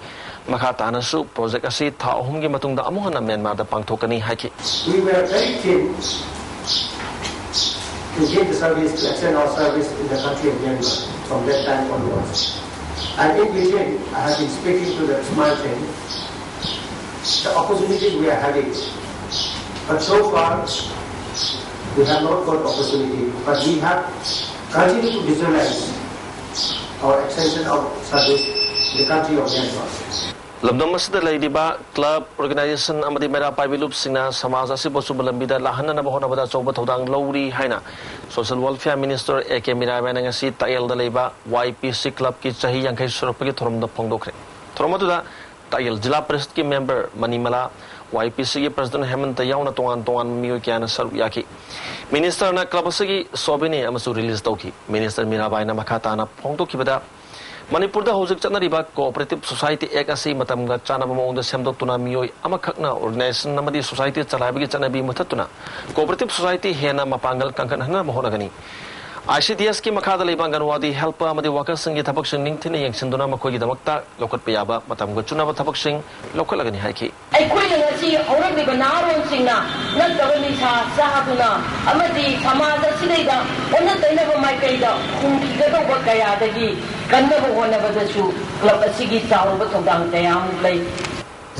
ꯃꯈꯥ ꯇꯥꯅꯁꯨ ꯄ꯭ꯔꯣꯖꯦꯛ ꯑꯁꯤ ꯊꯥ ꯑꯍꯨꯝꯒꯤ ꯃꯇꯨꯡꯗ ꯑꯃꯨꯛ ꯍꯟꯅ ꯃ꯭ꯌꯥꯟꯃꯥꯔꯗ ꯄꯥꯡꯊꯣꯛꯀꯅꯤ ꯍꯥꯏꯈꯤ꯫ We were very keen to give the service, to extend our service in the country of Myanmar from that time onwards. And in between, I have been speaking to the Smile team, the opportunities we are having. But so far, we have not got opportunity. But we have continued to visualize our extension of service in the country of Myanmar. ꯂꯝꯗꯝ ꯑꯁꯤꯗ ꯂꯩꯔꯤꯕ club, organisation ꯑꯃꯗꯤ ꯃꯩꯔꯥ ꯄꯥꯏꯕꯤ ꯂꯨꯞꯁꯤꯡꯅ ꯁꯃꯥꯖ ꯑꯁꯤꯕꯨ ꯑꯆꯨꯝꯕ ꯂꯝꯕꯤꯗ ꯂꯥꯛꯍꯟꯅꯅꯕ ꯍꯣꯠꯅꯕꯗ ꯑꯆꯧꯕ ꯊꯧꯗꯥꯡ ꯂꯧꯔꯤ ꯍꯥꯏꯅ social welfare minister A K ꯃꯤꯔꯥꯕꯥꯏꯅ ꯉꯁꯤ ꯇꯥꯛꯌꯦꯜꯗ ꯂꯩꯕ ꯋꯥꯏ ꯄꯤ ꯁꯤ ꯀ꯭ꯂꯕꯀꯤ ꯆꯍꯤ ꯌꯥꯡꯈꯩ ꯁꯨꯔꯛꯄꯒꯤ ꯊꯧꯔꯝꯗ ꯐꯣꯡꯗꯣꯛꯈ꯭ꯔꯦ꯫ ꯊꯧꯔꯝ ꯑꯗꯨꯗ ꯇꯥꯛꯌꯦꯜ ꯖꯤꯂꯥ ꯄꯔꯤꯁꯠꯀꯤ ꯃꯦꯝꯕꯔ ꯃꯅꯤꯃꯂꯥ, ꯋꯥꯏ ꯄꯤ ꯁꯤꯒꯤ ꯄ꯭ꯔꯁꯤꯗꯦꯟꯠ ꯍꯦꯃꯟꯇ ꯌꯥꯎꯅ ꯇꯣꯉꯥꯟ ꯇꯣꯉꯥꯟꯕ ꯃꯤꯑꯣꯏ ꯀꯌꯥꯅ ꯁꯔꯨꯛ ꯌꯥꯈꯤ꯫ ꯃꯤꯅꯤꯁꯇꯔꯅ ꯀ꯭ꯂꯕ ꯑꯁꯤꯒꯤ ꯁꯣꯚꯦꯅꯤꯌꯔ ꯑꯃꯁꯨ ꯔꯤꯂꯤꯖ ꯇꯧꯈꯤ꯫ ꯃꯤꯅꯤꯁꯇꯔ ꯃꯤꯔꯥꯕꯥꯏꯅ ꯃꯈꯥ ꯇꯥꯅ ꯐꯣꯡꯗꯣꯛꯈꯤꯕꯗ, ꯃꯅꯤꯄꯨꯔꯗ ꯍꯧꯖꯤꯛ ꯆꯠꯅꯔꯤꯕ ꯀꯣꯑꯣꯄꯔꯦꯇꯤꯚ ꯁꯣꯁꯥꯏꯇꯤ ꯑꯦꯛ ꯑꯁꯤ ꯃꯇꯝꯒ ꯆꯥꯟꯅꯕ ꯃꯑꯣꯡꯗ ꯁꯦꯝꯗꯣꯛꯇꯨꯅ ꯃꯤꯑꯣꯏ ꯑꯃꯈꯛꯅ ꯑꯣꯔꯒꯅꯥꯏꯖꯦꯁꯟ ꯑꯃꯗꯤ ꯁꯣꯁꯥꯏꯇꯤ ꯆꯂꯥꯏꯕꯒꯤ ꯆꯠꯅꯕꯤ ꯃꯨꯊꯠꯇꯨꯅ ꯀꯣꯑꯣꯄꯔꯦꯇꯤꯚ ꯁꯣꯁꯥꯏꯇꯤ ꯍꯦꯟꯅ ꯃꯄꯥꯡꯒꯜ ꯀꯟꯈꯠꯍꯟꯅꯕ ꯍꯣꯠꯅꯒꯅꯤ꯫ ꯑꯥꯏ ꯁꯤ ꯗꯤ ꯑꯦꯁꯀꯤ ꯃꯈꯥꯗ ꯂꯩꯕ ꯑꯪꯒꯟꯋꯥꯗꯤ ꯍꯦꯜꯄꯔ ꯑꯃꯗꯤ ꯋꯥꯀꯔꯁꯤꯡꯒꯤ ꯊꯕꯛꯁꯤꯡ ꯅꯤꯡꯊꯤꯅ ꯌꯦꯡꯁꯤꯟꯗꯨꯅ ꯃꯈꯣꯏꯒꯤꯗꯃꯛꯇ ꯂꯧꯈꯠꯄ ꯌꯥꯕ ꯃꯇꯝꯒ ꯆꯨꯅꯕ ꯊꯕꯛꯁꯤꯡ ꯂꯧꯈꯠꯂꯒꯅꯤ ꯍꯥꯏꯈꯤ꯫ ꯑꯩꯈꯣꯏꯅ ꯉꯁꯤ ꯍꯧꯔꯛꯂꯤꯕ ꯅꯍꯥꯔꯣꯜꯁꯤꯡꯅ ꯅꯠꯇꯕ ꯅꯤꯁꯥ ꯆꯥꯗꯨꯅ ꯑꯃꯗꯤ ꯁꯃꯥꯖ ꯑꯁꯤꯗꯩꯗ ꯑꯣꯟꯅ ꯇꯩꯅꯕ ꯃꯥꯏꯀꯩꯗ ꯍꯨꯝꯈꯤꯒꯗꯧꯕ ꯀꯌꯥꯗꯒꯤ ꯀꯟꯅꯕ ꯍꯣꯠꯅꯕꯗꯁꯨ ꯀ꯭ꯂꯕ ꯑꯁꯤꯒꯤ ꯆꯥꯎꯔꯕ ꯊꯧꯗꯥꯡ ꯀꯌꯥ ꯑꯃ ꯂꯩ꯫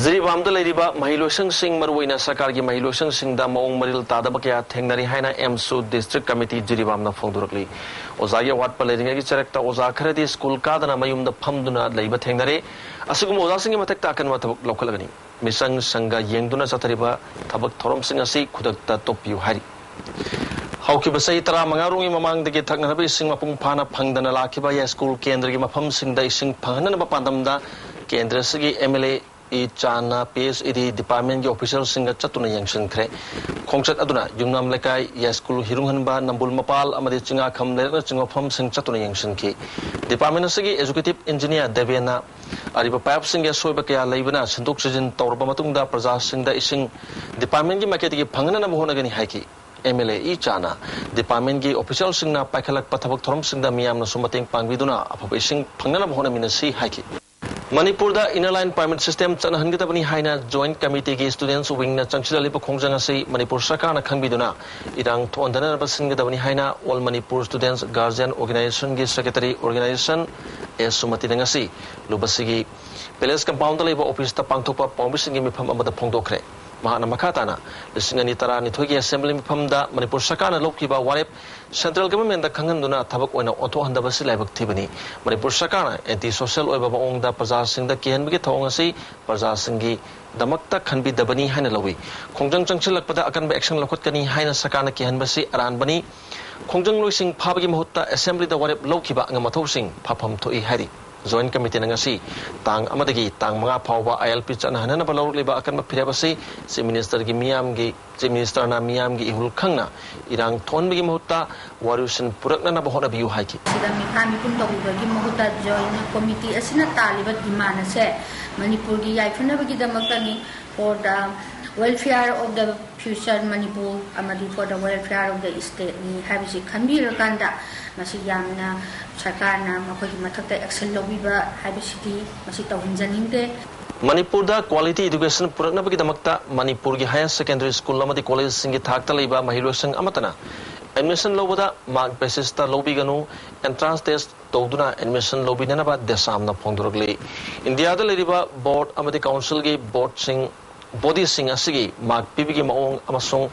ꯖꯤꯔꯤꯕꯥꯝꯗ ꯂꯩꯔꯤꯕ ꯃꯍꯩꯂꯣꯏꯁꯪꯁꯤꯡ, ꯃꯔꯨꯑꯣꯏꯅ ꯁꯔꯀꯥꯔꯒꯤ ꯃꯍꯩꯂꯣꯏꯁꯪꯁꯤꯡꯗ ꯃꯑꯣꯡ ꯃꯔꯤꯜ ꯇꯥꯗꯕ ꯀꯌꯥ ꯊꯦꯡꯅꯔꯤ ꯍꯥꯏꯅ ꯑꯦꯝꯁꯨ ꯗꯤꯁꯇ꯭ꯔꯤꯛ ꯀꯃꯤꯇꯤ ꯖꯤꯔꯤꯕꯥꯝꯅ ꯐꯣꯡꯗꯣꯔꯛꯂꯤ꯫ ꯑꯣꯖꯥꯒꯤ ꯑꯋꯥꯠꯄ ꯂꯩꯔꯤꯉꯩꯒꯤ ꯆꯔꯛꯇ ꯑꯣꯖꯥ ꯈꯔꯗꯤ ꯁ꯭ꯀꯨꯜ ꯀꯥꯗꯅ ꯃꯌꯨꯝꯗ ꯐꯝꯗꯨꯅ ꯂꯩꯕ ꯊꯦꯡꯅꯔꯦ꯫ ꯑꯁꯤꯒꯨꯝꯕ ꯑꯣꯖꯥꯁꯤꯡꯒꯤ ꯃꯊꯛꯇ ꯑꯀꯟꯕ ꯊꯕꯛ ꯂꯧꯈꯠꯂꯒꯅꯤ꯫ ꯃꯤꯆꯪ ꯁꯪꯒ ꯌꯦꯡꯗꯨꯅ ꯆꯠꯊꯔꯤꯕ ꯊꯕꯛ ꯊꯧꯔꯝꯁꯤꯡ ꯑꯁꯤ ꯈꯨꯗꯛꯇ ꯇꯣꯛꯄꯤꯌꯨ ꯍꯥꯏꯔꯤ꯫ ꯍꯧꯈꯤꯕ ꯆꯍꯤ ꯇꯔꯥꯃꯉꯥ ꯔꯣꯝꯒꯤ ꯃꯃꯥꯡꯗꯒꯤ ꯊꯛꯅꯅꯕ ꯏꯁꯤꯡ ꯃꯄꯨꯡ ꯐꯥꯅ ꯐꯪꯗꯅ ꯂꯥꯛꯈꯤꯕ ꯌꯥꯏꯁ꯭ꯀꯨꯜ ꯀꯦꯟꯗ꯭ꯔꯒꯤ ꯃꯐꯝꯁꯤꯡꯗ ꯏꯁꯤꯡ ꯐꯪꯍꯟꯅꯕ ꯄꯥꯟꯗꯝꯗ ꯀꯦꯟꯗ꯭ꯔ ꯑꯁꯤꯒꯤ ꯑꯦꯝ ꯑꯦꯜ ꯑꯦ ꯏ ꯆꯥꯟꯅ ꯄꯤ ꯑꯩꯆ ꯏ ꯗꯤ ꯗꯤꯄꯥꯔꯠꯃꯦꯟꯒꯤ ꯑꯣꯐꯤꯁꯤꯌꯦꯜꯁꯤꯡꯒ ꯆꯠꯇꯨꯅ ꯌꯦꯡꯁꯤꯟꯈ꯭ꯔꯦ꯫ ꯈꯣꯡꯆꯠ ꯑꯗꯨꯅ ꯌꯨꯝꯅꯥꯝ ꯂꯩꯀꯥꯏ, ꯌꯥꯏꯁ꯭ꯀꯨꯜ ꯍꯤꯔꯨꯡꯍꯟꯕ, ꯅꯝꯕꯨꯜ ꯃꯄꯥꯜ ꯑꯃꯗꯤ ꯆꯤꯡꯉꯥꯈꯝ ꯂꯩꯔꯛꯅꯆꯤꯡꯕ ꯃꯐꯝꯁꯤꯡ ꯆꯠꯇꯨꯅ ꯌꯦꯡꯁꯤꯟꯈꯤ꯫ ꯗꯤꯄꯥꯔꯠꯃꯦꯟ ꯑꯁꯤꯒꯤ ꯑꯦꯖꯨꯀꯦꯇꯤꯚ ꯏꯟꯖꯤꯅꯤꯌꯥꯔ ꯗꯦꯕꯦꯟꯅ ꯑꯔꯤꯕ ꯄꯥꯏꯞꯁꯤꯡꯒꯤ ꯑꯁꯣꯏꯕ ꯀꯌꯥ ꯂꯩꯕꯅ ꯁꯤꯟꯗꯣꯛ ꯁꯤꯖꯤꯟ ꯇꯧꯔꯕ ꯃꯇꯨꯡꯗ ꯄ꯭ꯔꯖꯥꯁꯤꯡꯗ ꯏꯁꯤꯡ ꯗꯤꯄꯥꯔꯠꯃꯦꯟꯒꯤ ꯃꯥꯏꯀꯩꯗꯒꯤ ꯐꯪꯍꯟꯅꯕ ꯍꯣꯠꯅꯒꯅꯤ ꯍꯥꯏꯈꯤ꯫ ꯑꯦꯝ ꯑꯦꯜ ꯑꯦ ꯏ ꯆꯥꯟꯅ ꯗꯤꯄꯥꯔꯠꯃꯦꯟꯒꯤ ꯑꯣꯐꯤꯁꯤꯌꯦꯜꯁꯤꯡꯅ ꯄꯥꯏꯈꯠꯂꯛꯄ ꯊꯕꯛ ꯊꯧꯔꯝꯁꯤꯡꯗ ꯃꯤꯌꯥꯝꯅꯁꯨ ꯃꯇꯦꯡ ꯄꯥꯡꯕꯤꯗꯨꯅ ꯑꯐꯕ ꯏꯁꯤꯡ ꯐꯪꯅꯅꯕ ꯍꯣꯠꯅꯃꯤꯟꯅꯁꯤ ꯍꯥꯏꯈꯤ꯫ ꯃꯅꯤꯄꯨꯔꯗ ꯏꯟꯅꯔ ꯂꯥꯏꯟ ꯄꯔꯃꯤꯠ ꯁꯤꯁꯇꯦꯝ ꯆꯠꯅꯍꯟꯒꯗꯕꯅꯤ ꯍꯥꯏꯅ ꯖꯣꯏꯟꯠ ꯀꯃꯤꯇꯤꯒꯤ ꯁ꯭ꯇꯨꯗꯦꯟꯠꯁ ꯋꯤꯡꯅ ꯆꯪꯁꯤꯜꯂꯛꯂꯤꯕ ꯈꯣꯡꯖꯪ ꯑꯁꯤ ꯃꯅꯤꯄꯨꯔ ꯁꯔꯀꯥꯔꯅ ꯈꯪꯕꯤꯗꯨꯅ ꯏꯔꯥꯡ ꯊꯣꯛꯍꯟꯗꯅꯕ ꯁꯤꯟꯒꯗꯕꯅꯤ ꯍꯥꯏꯅ ꯑꯣꯜ ꯃꯅꯤꯄꯨꯔ ꯁ꯭ꯇꯨꯗꯦꯟꯠꯁ ꯒꯥꯔꯖꯤꯌꯟ ꯑꯣꯔꯒꯅꯥꯏꯖꯦꯁꯟꯒꯤ ꯁꯦꯀ꯭ꯔꯦꯇꯔꯤ ꯑꯣꯔꯒꯅꯥꯏꯖꯦꯁꯟ ꯑꯦꯁ ꯁꯨꯃꯇꯤꯅ ꯉꯁꯤ ꯂꯨꯕꯁꯤꯒꯤ ꯄꯦꯂꯦꯁ ꯀꯝꯄꯥꯎꯟꯗ ꯂꯩꯕ ꯑꯣꯐꯤꯁꯇ ꯄꯥꯡꯊꯣꯛꯄ ꯄꯥꯎꯃꯤꯁꯤꯡꯒꯤ ꯃꯤꯐꯝ ꯑꯃꯗ ꯐꯣꯡꯗꯣꯛꯈ꯭ꯔꯦ꯫ ꯃꯍꯥꯛꯅ ꯃꯈꯥ ꯇꯥꯅ ꯂꯤꯁꯤꯡ ꯑꯅꯤ ꯇꯔꯥꯅꯤꯊꯣꯏꯒꯤ ꯑꯦꯁꯦꯝꯕ꯭ꯂꯤ ꯃꯤꯐꯝꯗ ꯃꯅꯤꯄꯨꯔ ꯁꯔꯀꯥꯔꯅ ꯂꯧꯈꯤꯕ ꯋꯥꯔꯦꯞ ꯁꯦꯟꯇ꯭ꯔꯦꯜ ꯒꯚꯔꯟꯃꯦꯟꯠꯇ ꯈꯪꯍꯟꯗꯨꯅ ꯊꯕꯛ ꯑꯣꯏꯅ ꯑꯣꯟꯊꯣꯛꯍꯟꯗꯕꯁꯤ ꯂꯥꯏꯕꯛ ꯊꯤꯕꯅꯤ꯫ ꯃꯅꯤꯄꯨꯔ ꯁꯔꯀꯥꯔꯅ ꯑꯦꯟꯇꯤ ꯁꯣꯁꯤꯌꯦꯜ ꯑꯣꯏꯕ ꯃꯑꯣꯡꯗ ꯄ꯭ꯔꯖꯥꯁꯤꯡꯗ ꯀꯤꯍꯟꯕꯒꯤ ꯊꯧꯑꯣꯡ ꯑꯁꯤ ꯄ꯭ꯔꯖꯥꯁꯤꯡꯒꯤꯗꯃꯛꯇ ꯈꯟꯕꯤꯗꯕꯅꯤ ꯍꯥꯏꯅ ꯂꯧꯏ꯫ ꯈꯣꯡꯖꯪ ꯆꯪꯁꯤꯜꯂꯛꯄꯗ ꯑꯀꯟꯕ ꯑꯦꯛꯁꯟ ꯂꯧꯈꯠꯀꯅꯤ ꯍꯥꯏꯅ ꯁꯔꯀꯥꯔꯅ ꯀꯤꯍꯟꯕꯁꯤ ꯑꯔꯥꯟꯕꯅꯤ꯫ ꯈꯣꯡꯖꯪꯂꯣꯏꯁꯤꯡ ꯐꯥꯕꯒꯤ ꯃꯍꯨꯠꯇ ꯑꯦꯁꯦꯝꯕ꯭ꯂꯤꯗ ꯋꯥꯔꯦꯞ ꯂꯧꯈꯤꯕ ꯑꯉꯝ ꯑꯊꯧꯁꯤꯡ ꯐꯐꯝ ꯊꯣꯛꯏ ꯍꯥꯏꯔꯤ꯫ ꯖꯣꯏꯟꯠ ꯀꯃꯤꯇꯤꯅ ꯉꯁꯤ ꯇꯥꯡ ꯑꯃꯗꯒꯤ ꯇꯥꯡ ꯃꯉꯥ ꯐꯥꯎꯕ ꯑꯥꯏ ꯑꯦꯜ ꯄꯤ ꯆꯠꯅꯍꯟꯅꯕ ꯂꯧꯔꯛꯂꯤꯕ ꯑꯀꯟꯕ ꯐꯤꯔꯦꯞ ꯑꯁꯤ ꯆꯤꯐ ꯃꯤꯅꯤꯁꯇꯔꯒꯤ ꯃꯤꯌꯥꯝꯒꯤ, ꯆꯤꯐ ꯃꯤꯅꯤꯁꯇꯔꯅ ꯃꯤꯌꯥꯝꯒꯤ ꯏꯍꯨꯜ ꯈꯪꯅ ꯏꯔꯥꯡ ꯊꯣꯛꯍꯟꯕꯒꯤ ꯃꯍꯨꯠꯇ ꯋꯥꯔꯣꯏꯁꯤꯟ ꯄꯨꯔꯛꯅꯅꯕ ꯍꯣꯠꯅꯕꯤꯌꯨ ꯍꯥꯏꯈꯤ꯫ ꯁꯤꯗ ꯃꯤꯈꯥ ꯃꯤꯄꯨꯝ ꯇꯧꯕꯤꯕꯒꯤ ꯃꯍꯨꯠꯇ ꯖꯣꯏꯟꯠ ꯀꯃꯤꯇꯤ ꯑꯁꯤꯅ ꯇꯥꯜꯂꯤꯕ ꯗꯤꯃꯥꯟ ꯑꯁꯦ ꯃꯅꯤꯄꯨꯔꯒꯤ ꯌꯥꯏꯐꯅꯕꯒꯤꯗꯃꯛꯇꯅꯤ꯫ For the Welfare of the future Manipur ꯑꯃꯗꯤ for the welfare of the stateꯅꯤ ꯍꯥꯏꯕꯁꯤ ꯈꯟꯕꯤꯔꯀꯥꯟꯗ ꯃꯁꯤ ꯌꯥꯝꯅ ꯁꯔꯀꯥꯔꯅ ꯃꯈꯣꯏꯒꯤ ꯃꯊꯛꯇ action ꯂꯧꯕꯤꯕ ꯍꯥꯏꯕꯁꯤꯗꯤ ꯃꯁꯤ ꯇꯧꯍꯟꯖꯅꯤꯡꯗꯦ꯫ ꯃꯅꯤꯄꯨꯔꯗ quality education ꯄꯨꯔꯛꯅꯕꯒꯤꯗꯃꯛꯇ ꯃꯅꯤꯄꯨꯔꯒꯤ higher secondary school ꯑꯃꯗꯤ collegeꯁꯤꯡꯒꯤ ꯊꯥꯛꯇ ꯂꯩꯕ ꯃꯍꯩꯔꯣꯏꯁꯪ ꯑꯃꯠꯇꯅ admission ꯂꯧꯕꯗ mark basisꯇ ꯂꯧꯕꯤꯒꯅꯨ, entrance test ꯇꯧꯗꯨꯅ admission ꯂꯧꯕꯤꯅꯅꯕ ꯗꯦꯁꯥꯝꯅ ꯐꯣꯡꯗꯣꯔꯛꯂꯤ꯫ ꯏꯟꯗꯤꯌꯥꯗ ꯂꯩꯔꯤꯕ board ꯑꯃꯗꯤ councilꯒꯤ boardꯁꯤꯡ, bodyꯁꯤꯡ ꯑꯁꯤꯒꯤ mark ꯄꯤꯕꯒꯤ ꯃꯑꯣꯡ ꯑꯃꯁꯨꯡ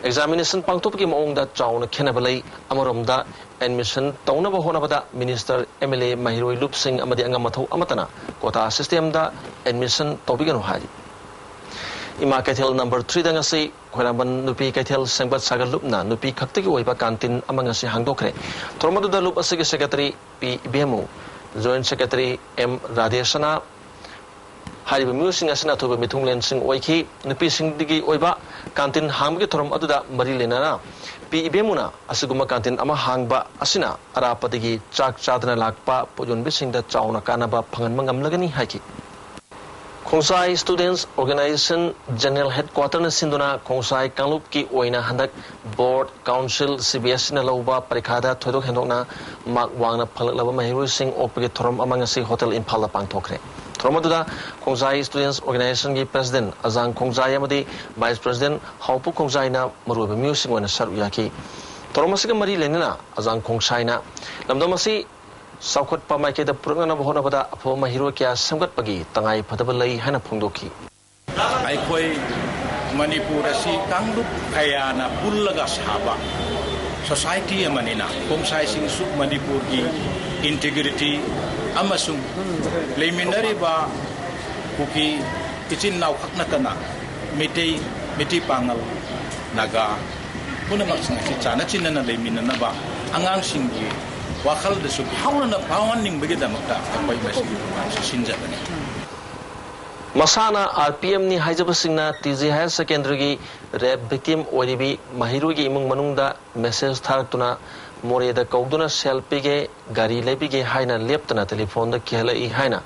examination ꯄꯥꯡꯊꯣꯛꯄꯒꯤ ꯃꯑꯣꯡꯗ ꯆꯥꯎꯅ ꯈꯦꯠꯅꯕ ꯂꯩ꯫ ꯑꯃꯔꯣꯝꯗ admission ꯇꯧꯅꯕ ꯍꯣꯠꯅꯕꯗ minister, MLA, ꯃꯍꯩꯔꯣꯏ ꯂꯨꯞꯁꯤꯡ ꯑꯃꯗꯤ ꯑꯉꯝ ꯑꯊꯧ ꯑꯃꯠꯇꯅ quota systemꯗ admission ꯇꯧꯕꯤꯒꯅꯨ ꯍꯥꯏꯔꯤ꯫ ꯏꯃꯥ ꯀꯩꯊꯦꯜ number threeꯗ ꯉꯁꯤ ꯈ꯭ꯋꯥꯏꯔꯝꯕꯟ ꯅꯨꯄꯤ ꯀꯩꯊꯦꯜ ꯁꯦꯝꯒꯠ ꯁꯥꯒꯠ ꯂꯨꯞꯅ ꯅꯨꯄꯤ ꯈꯛꯇꯒꯤ ꯑꯣꯏꯕ canteen ꯑꯃ ꯉꯁꯤ ꯍꯥꯡꯗꯣꯛꯈ꯭ꯔꯦ꯫ ꯊꯧꯔꯝ ꯑꯗꯨꯗ ꯂꯨꯞ ꯑꯁꯤꯒꯤ secretary ꯄꯤ ꯏꯕꯦꯝꯃꯨ, joint secretary ꯑꯦꯝ ꯔꯥꯙꯦꯁꯅꯥ, ꯍꯥꯏꯔꯤꯕ ꯃꯤꯑꯣꯏꯁꯤꯡ ꯑꯁꯤꯅ ꯑꯊꯣꯏꯕ ꯃꯤꯊꯨꯡꯂꯦꯟꯁꯤꯡ ꯑꯣꯏꯈꯤ꯫ ꯅꯨꯄꯤꯁꯤꯡꯗꯒꯤ ꯑꯣꯏꯕ canteen ꯍꯥꯡꯕꯒꯤ ꯊꯧꯔꯝ ꯑꯗꯨꯗ ꯃꯔꯤ ꯂꯩꯅꯅ ꯄꯤ ꯏꯕꯦꯝꯃꯨꯅ ꯑꯁꯤꯒꯨꯝꯕ canteen ꯑꯃ ꯍꯥꯡꯕ ꯑꯁꯤꯅ ꯑꯔꯥꯞꯄꯗꯒꯤ ꯆꯥꯛ ꯆꯥꯗꯅ ꯂꯥꯛꯄ ꯄꯣꯠ ꯌꯣꯟꯕꯤꯁꯤꯡꯗ ꯆꯥꯎꯅ ꯀꯥꯟꯅꯕ ꯐꯪꯍꯟꯕ ꯉꯝꯂꯒꯅꯤ ꯍꯥꯏꯈꯤ꯫ ꯈꯣꯡꯖꯥꯏ Students Organisation General Headquarterꯅ ꯁꯤꯟꯗꯨꯅ ꯈꯣꯡꯖꯥꯏ ꯀꯥꯡꯂꯨꯞꯀꯤ ꯑꯣꯏꯅ ꯍꯟꯗꯛ board, council, CBSEꯅ ꯂꯧꯕ ꯄꯔꯤꯈꯥꯗ ꯊꯣꯏꯗꯣꯛ ꯍꯦꯟꯗꯣꯛꯅ mark ꯋꯥꯡꯅ ꯐꯪꯂꯛꯂꯕ ꯃꯍꯩꯔꯣꯏꯁꯤꯡ ꯑꯣꯛꯄꯒꯤ ꯊꯧꯔꯝ ꯑꯃ ꯉꯁꯤ Hotel ꯏꯝꯐꯥꯜꯗ ꯄꯥꯡꯊꯣꯛꯈ꯭ꯔꯦ꯫ ꯊꯧꯔꯝ ꯑꯗꯨꯗ ꯈꯣꯡꯖꯥꯏ Students Organisationꯒꯤ President ꯑꯖꯥꯡ ꯈꯣꯡꯖꯥꯏ ꯑꯃꯗꯤ Vice President ꯍꯥꯎꯄꯨ ꯈꯣꯡꯖꯥꯏꯅ ꯃꯔꯨꯑꯣꯏꯕ ꯃꯤꯑꯣꯏꯁꯤꯡ ꯑꯣꯏꯅ ꯁꯔꯨꯛ ꯌꯥꯈꯤ꯫ ꯊꯧꯔꯝ ꯑꯁꯤꯒ ꯃꯔꯤ ꯂꯩꯅꯅ ꯑꯖꯥꯡ ꯈꯣꯡꯖꯥꯏꯅ ꯂꯝꯗꯝ ꯑꯁꯤ ꯆꯥꯎꯈꯠꯄ ꯃꯥꯏꯀꯩꯗ ꯄꯨꯔꯛꯅꯅꯕ ꯍꯣꯠꯅꯕꯗ ꯑꯐꯕ ꯃꯍꯩꯔꯣꯏ ꯀꯌꯥ ꯁꯦꯝꯒꯠꯄꯒꯤ ꯇꯉꯥꯏ ꯐꯗꯕ ꯂꯩ ꯍꯥꯏꯅ ꯐꯣꯡꯗꯣꯛꯈꯤ꯫ ꯑꯩꯈꯣꯏ ꯃꯅꯤꯄꯨꯔ ꯑꯁꯤ ꯀꯥꯡꯂꯨꯞ ꯀꯌꯥꯅ ꯄꯨꯜꯂꯒ ꯁꯥꯕ society ꯑꯃꯅꯤꯅ, ꯈꯣꯡꯁꯥꯏꯁꯤꯡꯁꯨ ꯃꯅꯤꯄꯨꯔꯒꯤ integrity ꯑꯃꯁꯨꯡ ꯂꯩꯃꯤꯟꯅꯔꯤꯕ ꯀꯨꯀꯤ ꯏꯆꯤꯟ ꯏꯅꯥꯎ ꯈꯛ ꯅꯠꯇꯅ ꯃꯩꯇꯩ, ꯃꯩꯇꯩ ꯄꯥꯉꯜ, ꯅꯥꯒꯥ ꯄꯨꯝꯅꯃꯛꯁꯤꯡ ꯑꯁꯤ ꯆꯥꯟꯅ ꯆꯤꯟꯅꯅ ꯂꯩꯃꯤꯟꯅꯅꯕ, ꯑꯉꯥꯡꯁꯤꯡꯒꯤ ꯋꯥꯈꯜꯗꯁꯨ ꯐꯥꯎꯅꯅ ꯐꯥꯎꯍꯟꯅꯤꯡꯕꯒꯤꯗꯃꯛꯇ ꯑꯩꯈꯣꯏ ꯃꯁꯤꯒꯤ programꯁꯤ ꯁꯤꯟꯖꯕꯅꯤ꯫ ꯃꯁꯥꯅ RPMꯅꯤ ꯍꯥꯏꯖꯕꯁꯤꯡꯅ TG Higher Secondaryꯒꯤ rape victim ꯑꯣꯏꯔꯤꯕꯤ ꯃꯍꯩꯔꯣꯏꯒꯤ ꯏꯃꯨꯡ ꯃꯅꯨꯡꯗ message ꯊꯥꯔꯛꯇꯨꯅ ꯃꯣꯔꯦꯗ ꯀꯧꯗꯨꯅ ꯁꯦꯜ ꯄꯤꯒꯦ, ꯒꯥꯔꯤ ꯂꯩꯕꯤꯒꯦ ꯍꯥꯏꯅ ꯂꯦꯞꯇꯅ ꯇꯦꯂꯤꯐꯣꯟꯗ ꯀꯤꯍꯜꯂꯛꯏ ꯍꯥꯏꯅ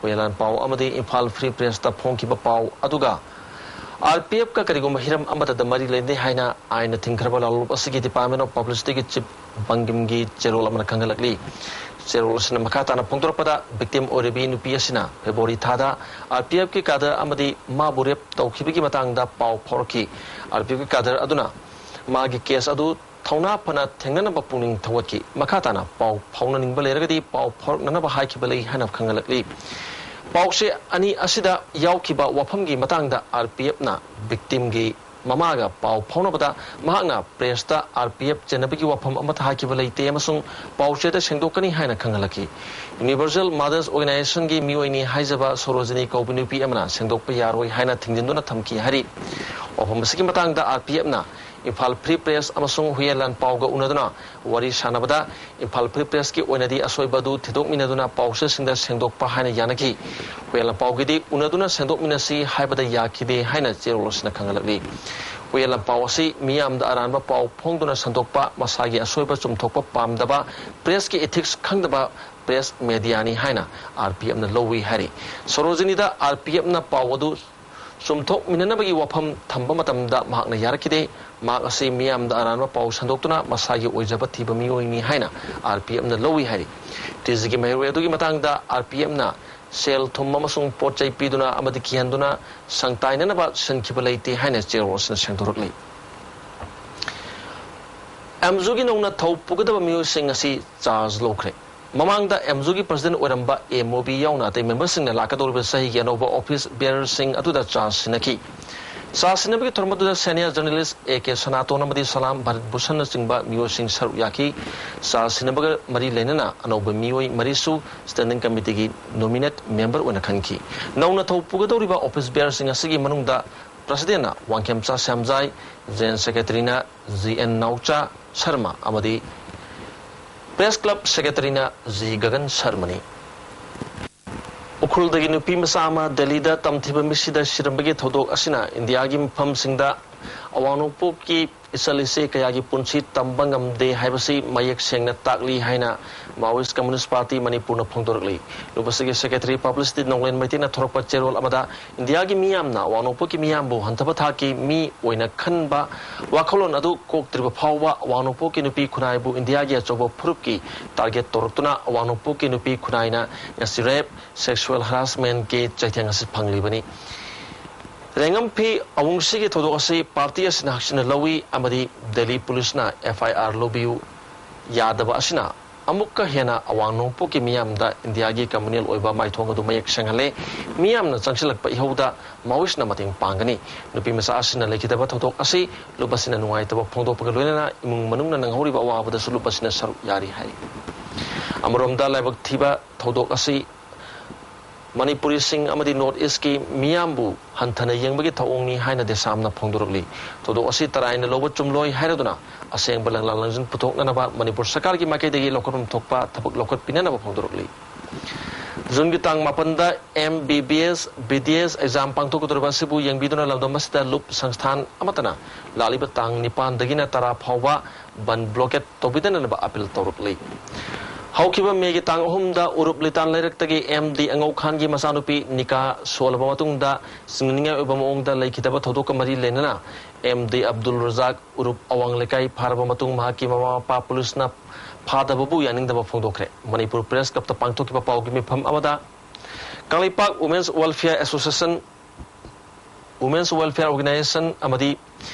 ꯍꯨꯌꯦꯂꯥꯟ ꯄꯥꯎ ꯑꯃꯗꯤ ꯏꯝꯐꯥꯜ Free Pressꯇ ꯐꯣꯡꯈꯤꯕ ꯄꯥꯎ ꯑꯗꯨꯒ ꯑꯥꯔ ꯄꯤ ꯑꯦꯐꯀ ꯀꯔꯤꯒꯨꯝꯕ ꯍꯤꯔꯝ ꯑꯃꯠꯇꯗ ꯃꯔꯤ ꯂꯩꯅꯗꯦ ꯍꯥꯏꯅ ꯑꯥꯏꯟꯅ ꯊꯤꯡꯈ꯭ꯔꯕ ꯂꯥꯂꯣꯡ ꯑꯁꯤꯒꯤ Department of Publicityꯒꯤ chief ꯕꯪꯒꯤꯝꯒꯤ ꯆꯦꯔꯣꯜ ꯑꯃꯅ ꯈꯪꯍꯜꯂꯛꯂꯤ꯫ ꯆꯦꯔꯣꯜ ꯑꯁꯤꯅ ꯃꯈꯥ ꯇꯥꯅ ꯐꯣꯡꯗꯣꯔꯛꯄꯗ, victim ꯑꯣꯏꯔꯤꯕꯤ ꯅꯨꯄꯤ ꯑꯁꯤꯅ February ꯊꯥꯗ ꯑꯥꯔ ꯄꯤ ꯑꯦꯐꯀꯤ cadre ꯑꯃꯗꯤ ꯃꯥꯕꯨ rape ꯇꯧꯈꯤꯕꯒꯤ ꯃꯇꯥꯡꯗ ꯄꯥꯎ ꯐꯥꯎꯔꯛꯈꯤ꯫ ꯑꯥꯔ ꯄꯤ ꯑꯦꯐꯀꯤ cadre ꯑꯗꯨꯅ ꯃꯥꯒꯤ case ꯑꯗꯨ ꯊꯧꯅꯥ ꯐꯅ ꯊꯦꯡꯅꯅꯕ ꯄꯨꯛꯅꯤꯡ ꯊꯧꯒꯠꯈꯤ꯫ ꯃꯈꯥ ꯇꯥꯅ ꯄꯥꯎ ꯐꯥꯎꯅꯅꯤꯡꯕ ꯂꯩꯔꯒꯗꯤ ꯄꯥꯎ ꯐꯥꯎꯔꯛꯅꯅꯕ ꯍꯥꯏꯈꯤꯕ ꯂꯩ ꯍꯥꯏꯅ ꯈꯪꯍꯜꯂꯛꯂꯤ꯫ ꯄꯥꯎꯆꯦ ꯑꯅꯤ ꯑꯁꯤꯗ ꯌꯥꯎꯈꯤꯕ ꯋꯥꯐꯝꯒꯤ ꯃꯇꯥꯡꯗ ꯑꯥꯔ ꯄꯤ ꯑꯦꯐꯅ victimꯒꯤ ꯃꯃꯥꯒ ꯄꯥꯎ ꯐꯥꯎꯅꯕꯗ, ꯃꯍꯥꯛꯅ pressꯇ ꯑꯥꯔ ꯄꯤ ꯑꯦꯐ ꯆꯦꯟꯅꯕꯒꯤ ꯋꯥꯐꯝ ꯑꯃꯠꯇ ꯍꯥꯏꯈꯤꯕ ꯂꯩꯇꯦ ꯑꯃꯁꯨꯡ ꯄꯥꯎꯆꯦꯗ ꯁꯦꯡꯗꯣꯛꯀꯅꯤ ꯍꯥꯏꯅ ꯈꯪꯍꯜꯂꯛꯈꯤ꯫ Universal Mothers Organizationꯒꯤ ꯃꯤꯑꯣꯏꯅꯤ ꯍꯥꯏꯖꯕ ꯁꯣꯔꯣꯖꯤꯅꯤ ꯀꯧꯕ ꯅꯨꯄꯤ ꯑꯃꯅ ꯁꯦꯡꯗꯣꯛꯄ ꯌꯥꯔꯣꯏ ꯍꯥꯏꯅ ꯊꯤꯡꯖꯤꯟꯗꯨꯅ ꯊꯝꯈꯤ ꯍꯥꯏꯔꯤ꯫ ꯋꯥꯐꯝ ꯑꯁꯤꯒꯤ ꯃꯇꯥꯡꯗ ꯑꯥꯔ ꯄꯤ ꯑꯦꯐꯅ ꯏꯝꯐꯥꯜ Free Press ꯑꯃꯁꯨꯡ ꯍꯨꯌꯦꯟ ꯂꯥꯟꯄꯥꯎꯒ ꯎꯅꯗꯨꯅ ꯋꯥꯔꯤ ꯁꯥꯟꯅꯕꯗ, ꯏꯝꯐꯥꯜ Free Pressꯀꯤ ꯑꯣꯏꯅꯗꯤ ꯑꯁꯣꯏꯕ ꯑꯗꯨ ꯊꯤꯗꯣꯛꯃꯤꯟꯅꯗꯨꯅ ꯄꯥꯎꯆꯦꯁꯤꯡꯗ ꯁꯦꯡꯗꯣꯛꯄ ꯍꯥꯏꯅ ꯌꯥꯅꯈꯤ꯫ ꯍꯨꯌꯦꯟ ꯂꯥꯟꯄꯥꯎꯒꯤꯗꯤ ꯎꯅꯗꯨꯅ ꯁꯦꯡꯗꯣꯛꯃꯤꯟꯅꯁꯤ ꯍꯥꯏꯕꯗ ꯌꯥꯈꯤꯗꯦ ꯍꯥꯏꯅ ꯆꯦꯔꯣꯜ ꯑꯁꯤꯅ ꯈꯪꯍꯜꯂꯛꯂꯤ꯫ ꯍꯨꯌꯦꯟ ꯂꯥꯟꯄꯥꯎ ꯑꯁꯤ ꯃꯤꯌꯥꯝꯗ ꯑꯔꯥꯟꯕ ꯄꯥꯎ ꯐꯣꯡꯗꯨꯅ ꯁꯟꯗꯣꯛꯄ, ꯃꯁꯥꯒꯤ ꯑꯁꯣꯏꯕ ꯆꯨꯝꯊꯣꯛꯄ ꯄꯥꯝꯗꯕ, pressꯀꯤ ethics ꯈꯪꯗꯕ press mediaꯅꯤ ꯍꯥꯏꯅ ꯑꯥꯔ ꯄꯤ ꯑꯦꯐꯅ ꯂꯧꯏ ꯍꯥꯏꯔꯤ꯫ ꯁꯣꯔꯣꯖꯤꯅꯤꯗ ꯑꯥꯔ ꯄꯤ ꯑꯦꯐꯅ ꯄꯥꯎ ꯑꯗꯨ ꯆꯨꯝꯊꯣꯛꯃꯤꯟꯅꯅꯕꯒꯤ ꯋꯥꯐꯝ ꯊꯝꯕ ꯃꯇꯝꯗ ꯃꯍꯥꯛꯅ ꯌꯥꯔꯛꯈꯤꯗꯦ꯫ ꯃꯍꯥꯛ ꯑꯁꯤ ꯃꯤꯌꯥꯝꯗ ꯑꯔꯥꯟꯕ ꯄꯥꯎ ꯁꯟꯗꯣꯛꯇꯨꯅ ꯃꯁꯥꯒꯤ ꯑꯣꯏꯖꯕ ꯊꯤꯕ ꯃꯤꯑꯣꯏꯅꯤ ꯍꯥꯏꯅ ꯑꯥꯔ ꯄꯤ ꯑꯦꯐꯅ ꯂꯧꯏ ꯍꯥꯏꯔꯤ꯫ ꯇꯤꯖꯤꯒꯤ ꯃꯍꯩꯔꯣꯏ ꯑꯗꯨꯒꯤ ꯃꯇꯥꯡꯗ ꯑꯥꯔ ꯄꯤ ꯑꯦꯐꯅ ꯁꯦꯜ ꯊꯨꯝ ꯑꯃꯁꯨꯡ ꯄꯣꯠ ꯆꯩ ꯄꯤꯗꯨꯅ ꯑꯃꯗꯤ ꯀꯤꯍꯟꯗꯨꯅ ꯁꯪꯇꯥꯏꯅꯅꯕ ꯁꯤꯟꯈꯤꯕ ꯂꯩꯇꯦ ꯍꯥꯏꯅ ꯆꯦꯔꯣꯜ ꯑꯁꯤꯅ ꯁꯦꯡꯗꯣꯔꯛꯂꯤ꯫ ꯑꯦꯝꯖꯨꯒꯤ ꯅꯧꯅ ꯊꯧ ꯄꯨꯒꯗꯕ ꯃꯤꯑꯣꯏꯁꯤꯡ ꯑꯁꯤ charge ꯂꯧꯈ꯭ꯔꯦ꯫ ꯃꯃꯥꯡꯗ ꯑꯦꯝꯖꯨꯒꯤ president ꯑꯣꯏꯔꯝꯕ ꯑꯦ ꯃꯣꯕꯤ ꯌꯥꯎꯅ ꯑꯇꯩ memberꯁꯤꯡꯅ ꯂꯥꯛꯀꯗꯧꯔꯤꯕ ꯆꯍꯤꯒꯤ ꯑꯅꯧꯕ office bearerꯁꯤꯡ ꯑꯗꯨꯗ charge ꯁꯤꯟꯅꯈꯤ꯫ Charge ꯁꯤꯟꯅꯕꯒꯤ ꯊꯧꯔꯝ ꯑꯗꯨꯗ senior journalist ꯑꯦ ꯀꯦ ꯁꯅꯥꯇꯣꯟ ꯑꯃꯗꯤ ꯁꯂꯥꯝ ꯚꯥꯔꯠ ꯚꯨꯁꯟꯅꯆꯤꯡꯕ ꯃꯤꯑꯣꯏꯁꯤꯡ ꯁꯔꯨꯛ ꯌꯥꯈꯤ꯫ Charge ꯁꯤꯟꯅꯕꯒ ꯃꯔꯤ ꯂꯩꯅꯅ ꯑꯅꯧꯕ ꯃꯤꯑꯣꯏ ꯃꯔꯤꯁꯨ standing committeeꯒꯤ nominate member ꯑꯣꯏꯅ ꯈꯟꯈꯤ꯫ ꯅꯧꯅ ꯊꯧ ꯄꯨꯒꯗꯧꯔꯤꯕ office bearerꯁꯤꯡ ꯑꯁꯤꯒꯤ ꯃꯅꯨꯡꯗ presidentꯅ ꯋꯥꯡꯈꯦꯝꯆꯥ ꯁ꯭ꯌꯥꯝꯖꯥꯏ, general secretaryꯅ ꯖꯤ ꯑꯦꯟ ꯅꯥꯎꯆꯥ ꯁꯔꯃ ꯑꯃꯗꯤ press club secretaryꯅ ꯖꯤ ꯒꯒꯟ ꯁꯔꯃꯅꯤ꯫ ꯎꯈ꯭ꯔꯨꯜꯗꯒꯤ ꯅꯨꯄꯤ ꯃꯆꯥ ꯑꯃ ꯗꯦꯜꯂꯤꯗ ꯇꯝꯊꯤꯕ ꯃꯤꯠꯁꯤꯗ ꯁꯤꯔꯝꯕꯒꯤ ꯊꯧꯗꯣꯛ ꯑꯁꯤꯅ ꯏꯟꯗꯤꯌꯥꯒꯤ ꯃꯐꯝꯁꯤꯡꯗ ꯑꯋꯥꯡ ꯅꯣꯡꯄꯣꯛꯀꯤ ꯏꯆꯜ ꯏꯆꯦ ꯀꯌꯥꯒꯤ ꯄꯨꯟꯁꯤ ꯇꯝꯕ ꯉꯝꯗꯦ ꯍꯥꯏꯕꯁꯤ ꯃꯌꯦꯛ ꯁꯦꯡꯅ ꯇꯥꯛꯂꯤ ꯍꯥꯏꯅ Maoist Communist Party ꯃꯅꯤꯄꯨꯔꯅ ꯐꯣꯡꯗꯣꯔꯛꯂꯤ꯫ ꯂꯨꯞ ꯑꯁꯤꯒꯤ secretary publicity ꯅꯣꯡꯂꯦꯟ ꯃꯩꯇꯩꯅ ꯊꯣꯔꯛꯄ ꯆꯦꯔꯣꯜ ꯑꯃꯗ ꯏꯟꯗꯤꯌꯥꯒꯤ ꯃꯤꯌꯥꯝꯅ ꯑꯋꯥꯡ ꯅꯣꯡꯄꯣꯛꯀꯤ ꯃꯤꯌꯥꯝꯕꯨ ꯍꯟꯊꯕ ꯊꯥꯛꯀꯤ ꯃꯤ ꯑꯣꯏꯅ ꯈꯟꯕ ꯋꯥꯈꯜꯂꯣꯟ ꯑꯗꯨ ꯀꯣꯛꯇ꯭ꯔꯤꯕ ꯐꯥꯎꯕ ꯑꯋꯥꯡ ꯅꯣꯡꯄꯣꯛꯀꯤ ꯅꯨꯄꯤ ꯈꯨꯟꯅꯥꯏꯕꯨ ꯏꯟꯗꯤꯌꯥꯒꯤ ꯑꯆꯧꯕ ꯐꯨꯔꯨꯞꯀꯤ target ꯇꯧꯔꯛꯇꯨꯅ ꯑꯋꯥꯡ ꯅꯣꯡꯄꯣꯛꯀꯤ ꯅꯨꯄꯤ ꯈꯨꯟꯅꯥꯏꯅ ꯉꯁꯤ rape, sexual harassmentꯀꯤ ꯆꯩꯊꯦꯡ ꯑꯁꯤ ꯐꯪꯂꯤꯕꯅꯤ꯫ ꯔꯦꯡꯉꯝꯐꯤ ꯑꯋꯨꯡꯁꯤꯒꯤ ꯊꯧꯗꯣꯛ ꯑꯁꯤ party ꯑꯁꯤꯅ ꯍꯛꯆꯤꯟꯅ ꯂꯧꯏ ꯑꯃꯗꯤ ꯗꯦꯜꯂꯤ ꯄꯨꯂꯤꯁꯅ F I R ꯂꯧꯕꯤꯌꯨ ꯌꯥꯗꯕ ꯑꯁꯤꯅ ꯑꯃꯨꯛꯀ ꯍꯦꯟꯅ ꯑꯋꯥꯡ ꯅꯣꯡꯄꯣꯛꯀꯤ ꯃꯤꯌꯥꯝꯗ ꯏꯟꯗꯤꯌꯥꯒꯤ communal ꯑꯣꯏꯕ ꯃꯥꯏꯊꯣꯡ ꯑꯗꯨ ꯃꯌꯦꯛ ꯁꯦꯡꯍꯜꯂꯦ꯫ ꯃꯤꯌꯥꯝꯅ ꯆꯪꯁꯤꯜꯂꯛꯄ ꯏꯍꯧꯗ Maoistꯅ ꯃꯇꯦꯡ ꯄꯥꯡꯒꯅꯤ꯫ ꯅꯨꯄꯤ ꯃꯆꯥ ꯑꯁꯤꯅ ꯂꯩꯈꯤꯗꯕ ꯊꯧꯗꯣꯛ ꯑꯁꯤ ꯂꯨꯞ ꯑꯁꯤꯅ ꯅꯨꯡꯉꯥꯏꯇꯕ ꯐꯣꯡꯗꯣꯛꯄꯒ ꯂꯣꯏꯅꯅ ꯏꯃꯨꯡ ꯃꯅꯨꯡꯅ ꯅꯪꯍꯧꯔꯤꯕ ꯑꯋꯥꯕꯗꯁꯨ ꯂꯨꯞ ꯑꯁꯤꯅ ꯁꯔꯨꯛ ꯌꯥꯔꯤ ꯍꯥꯏꯔꯤ꯫ ꯑꯃꯔꯣꯝꯗ ꯂꯥꯏꯕꯛ ꯊꯤꯕ ꯊꯧꯗꯣꯛ ꯑꯁꯤ ꯃꯅꯤꯄꯨꯔꯤꯁꯤꯡ ꯑꯃꯗꯤ North Eastꯀꯤ ꯃꯤꯌꯥꯝꯕꯨ ꯍꯟꯊꯅ ꯌꯦꯡꯕꯒꯤ ꯊꯧꯑꯣꯡꯅꯤ ꯍꯥꯏꯅ ꯗꯦꯁꯥꯝꯅ ꯐꯣꯡꯗꯣꯔꯛꯂꯤ꯫ ꯊꯧꯗꯣꯛ ꯑꯁꯤ ꯇꯔꯥꯏꯅ ꯂꯧꯕ ꯆꯨꯝꯂꯣꯏ ꯍꯥꯏꯔꯗꯨꯅ ꯑꯁꯦꯡꯕ ꯂꯪꯂꯥ ꯂꯪꯖꯤꯟ ꯄꯨꯊꯣꯛꯅꯅꯕ ꯃꯅꯤꯄꯨꯔ ꯁꯔꯀꯥꯔꯒꯤ ꯃꯥꯏꯀꯩꯗꯒꯤ ꯂꯧꯈꯠꯐꯝ ꯊꯣꯛꯄ ꯊꯕꯛ ꯂꯧꯈꯠꯄꯤꯅꯅꯕ ꯐꯣꯡꯗꯣꯔꯛꯂꯤ꯫ ꯖꯨꯟꯒꯤ ꯇꯥꯡ ꯃꯥꯄꯟꯗ M B B S, B D S exam ꯄꯥꯡꯊꯣꯛꯀꯗꯧꯔꯤꯕ ꯑꯁꯤꯕꯨ ꯌꯦꯡꯕꯤꯗꯨꯅ ꯂꯝꯗꯝ ꯑꯁꯤꯗ ꯂꯨꯞ ꯁꯪꯁꯊꯥꯟ ꯑꯃꯠꯇꯅ ꯂꯥꯛꯂꯤꯕ ꯇꯥꯡ ꯅꯤꯄꯥꯟꯗꯒꯤꯅ ꯇꯔꯥ ꯐꯥꯎꯕ ꯕꯟ blockade ꯇꯧꯕꯤꯗꯅꯕ appeal ꯇꯧꯔꯛꯂꯤ꯫ ꯍꯧꯈꯤꯕ ꯃꯦꯒꯤ ꯇꯥꯡ ꯑꯍꯨꯝꯗ ꯎꯔꯨꯞ ꯂꯤꯇꯥꯟ ꯂꯩꯔꯛꯇꯒꯤ M D ꯑꯉꯧ ꯈꯥꯟꯒꯤ ꯃꯆꯥꯅꯨꯄꯤ ꯅꯤꯀꯥ ꯁꯣꯜꯂꯕ ꯃꯇꯨꯡꯗ ꯁꯤꯡꯅꯅꯤꯡꯉꯥꯏ ꯑꯣꯏꯕ ꯃꯑꯣꯡꯗ ꯂꯩꯈꯤꯗꯕ ꯊꯧꯗꯣꯛꯀ ꯃꯔꯤ ꯂꯩꯅꯅ M D ꯑꯕꯗꯨꯜ ꯔꯖꯥꯛ ꯎꯔꯨꯞ ꯑꯋꯥꯡ ꯂꯩꯀꯥꯏ ꯐꯥꯔꯕ ꯃꯇꯨꯡ ꯃꯍꯥꯛꯀꯤ ꯃꯃꯥ ꯃꯄꯥ ꯄꯨꯂꯤꯁꯅ ꯐꯥꯗꯕꯕꯨ ꯌꯥꯅꯤꯡꯗꯕ ꯐꯣꯡꯗꯣꯛꯈ꯭ꯔꯦ꯫ ꯃꯅꯤꯄꯨꯔ Press Clubꯇ ꯄꯥꯡꯊꯣꯛꯈꯤꯕ ꯄꯥꯎꯒꯤ ꯃꯤꯐꯝ ꯑꯃꯗ Kangleipak Women's Welfare Association, Women's Welfare Organization ꯑꯃꯗꯤ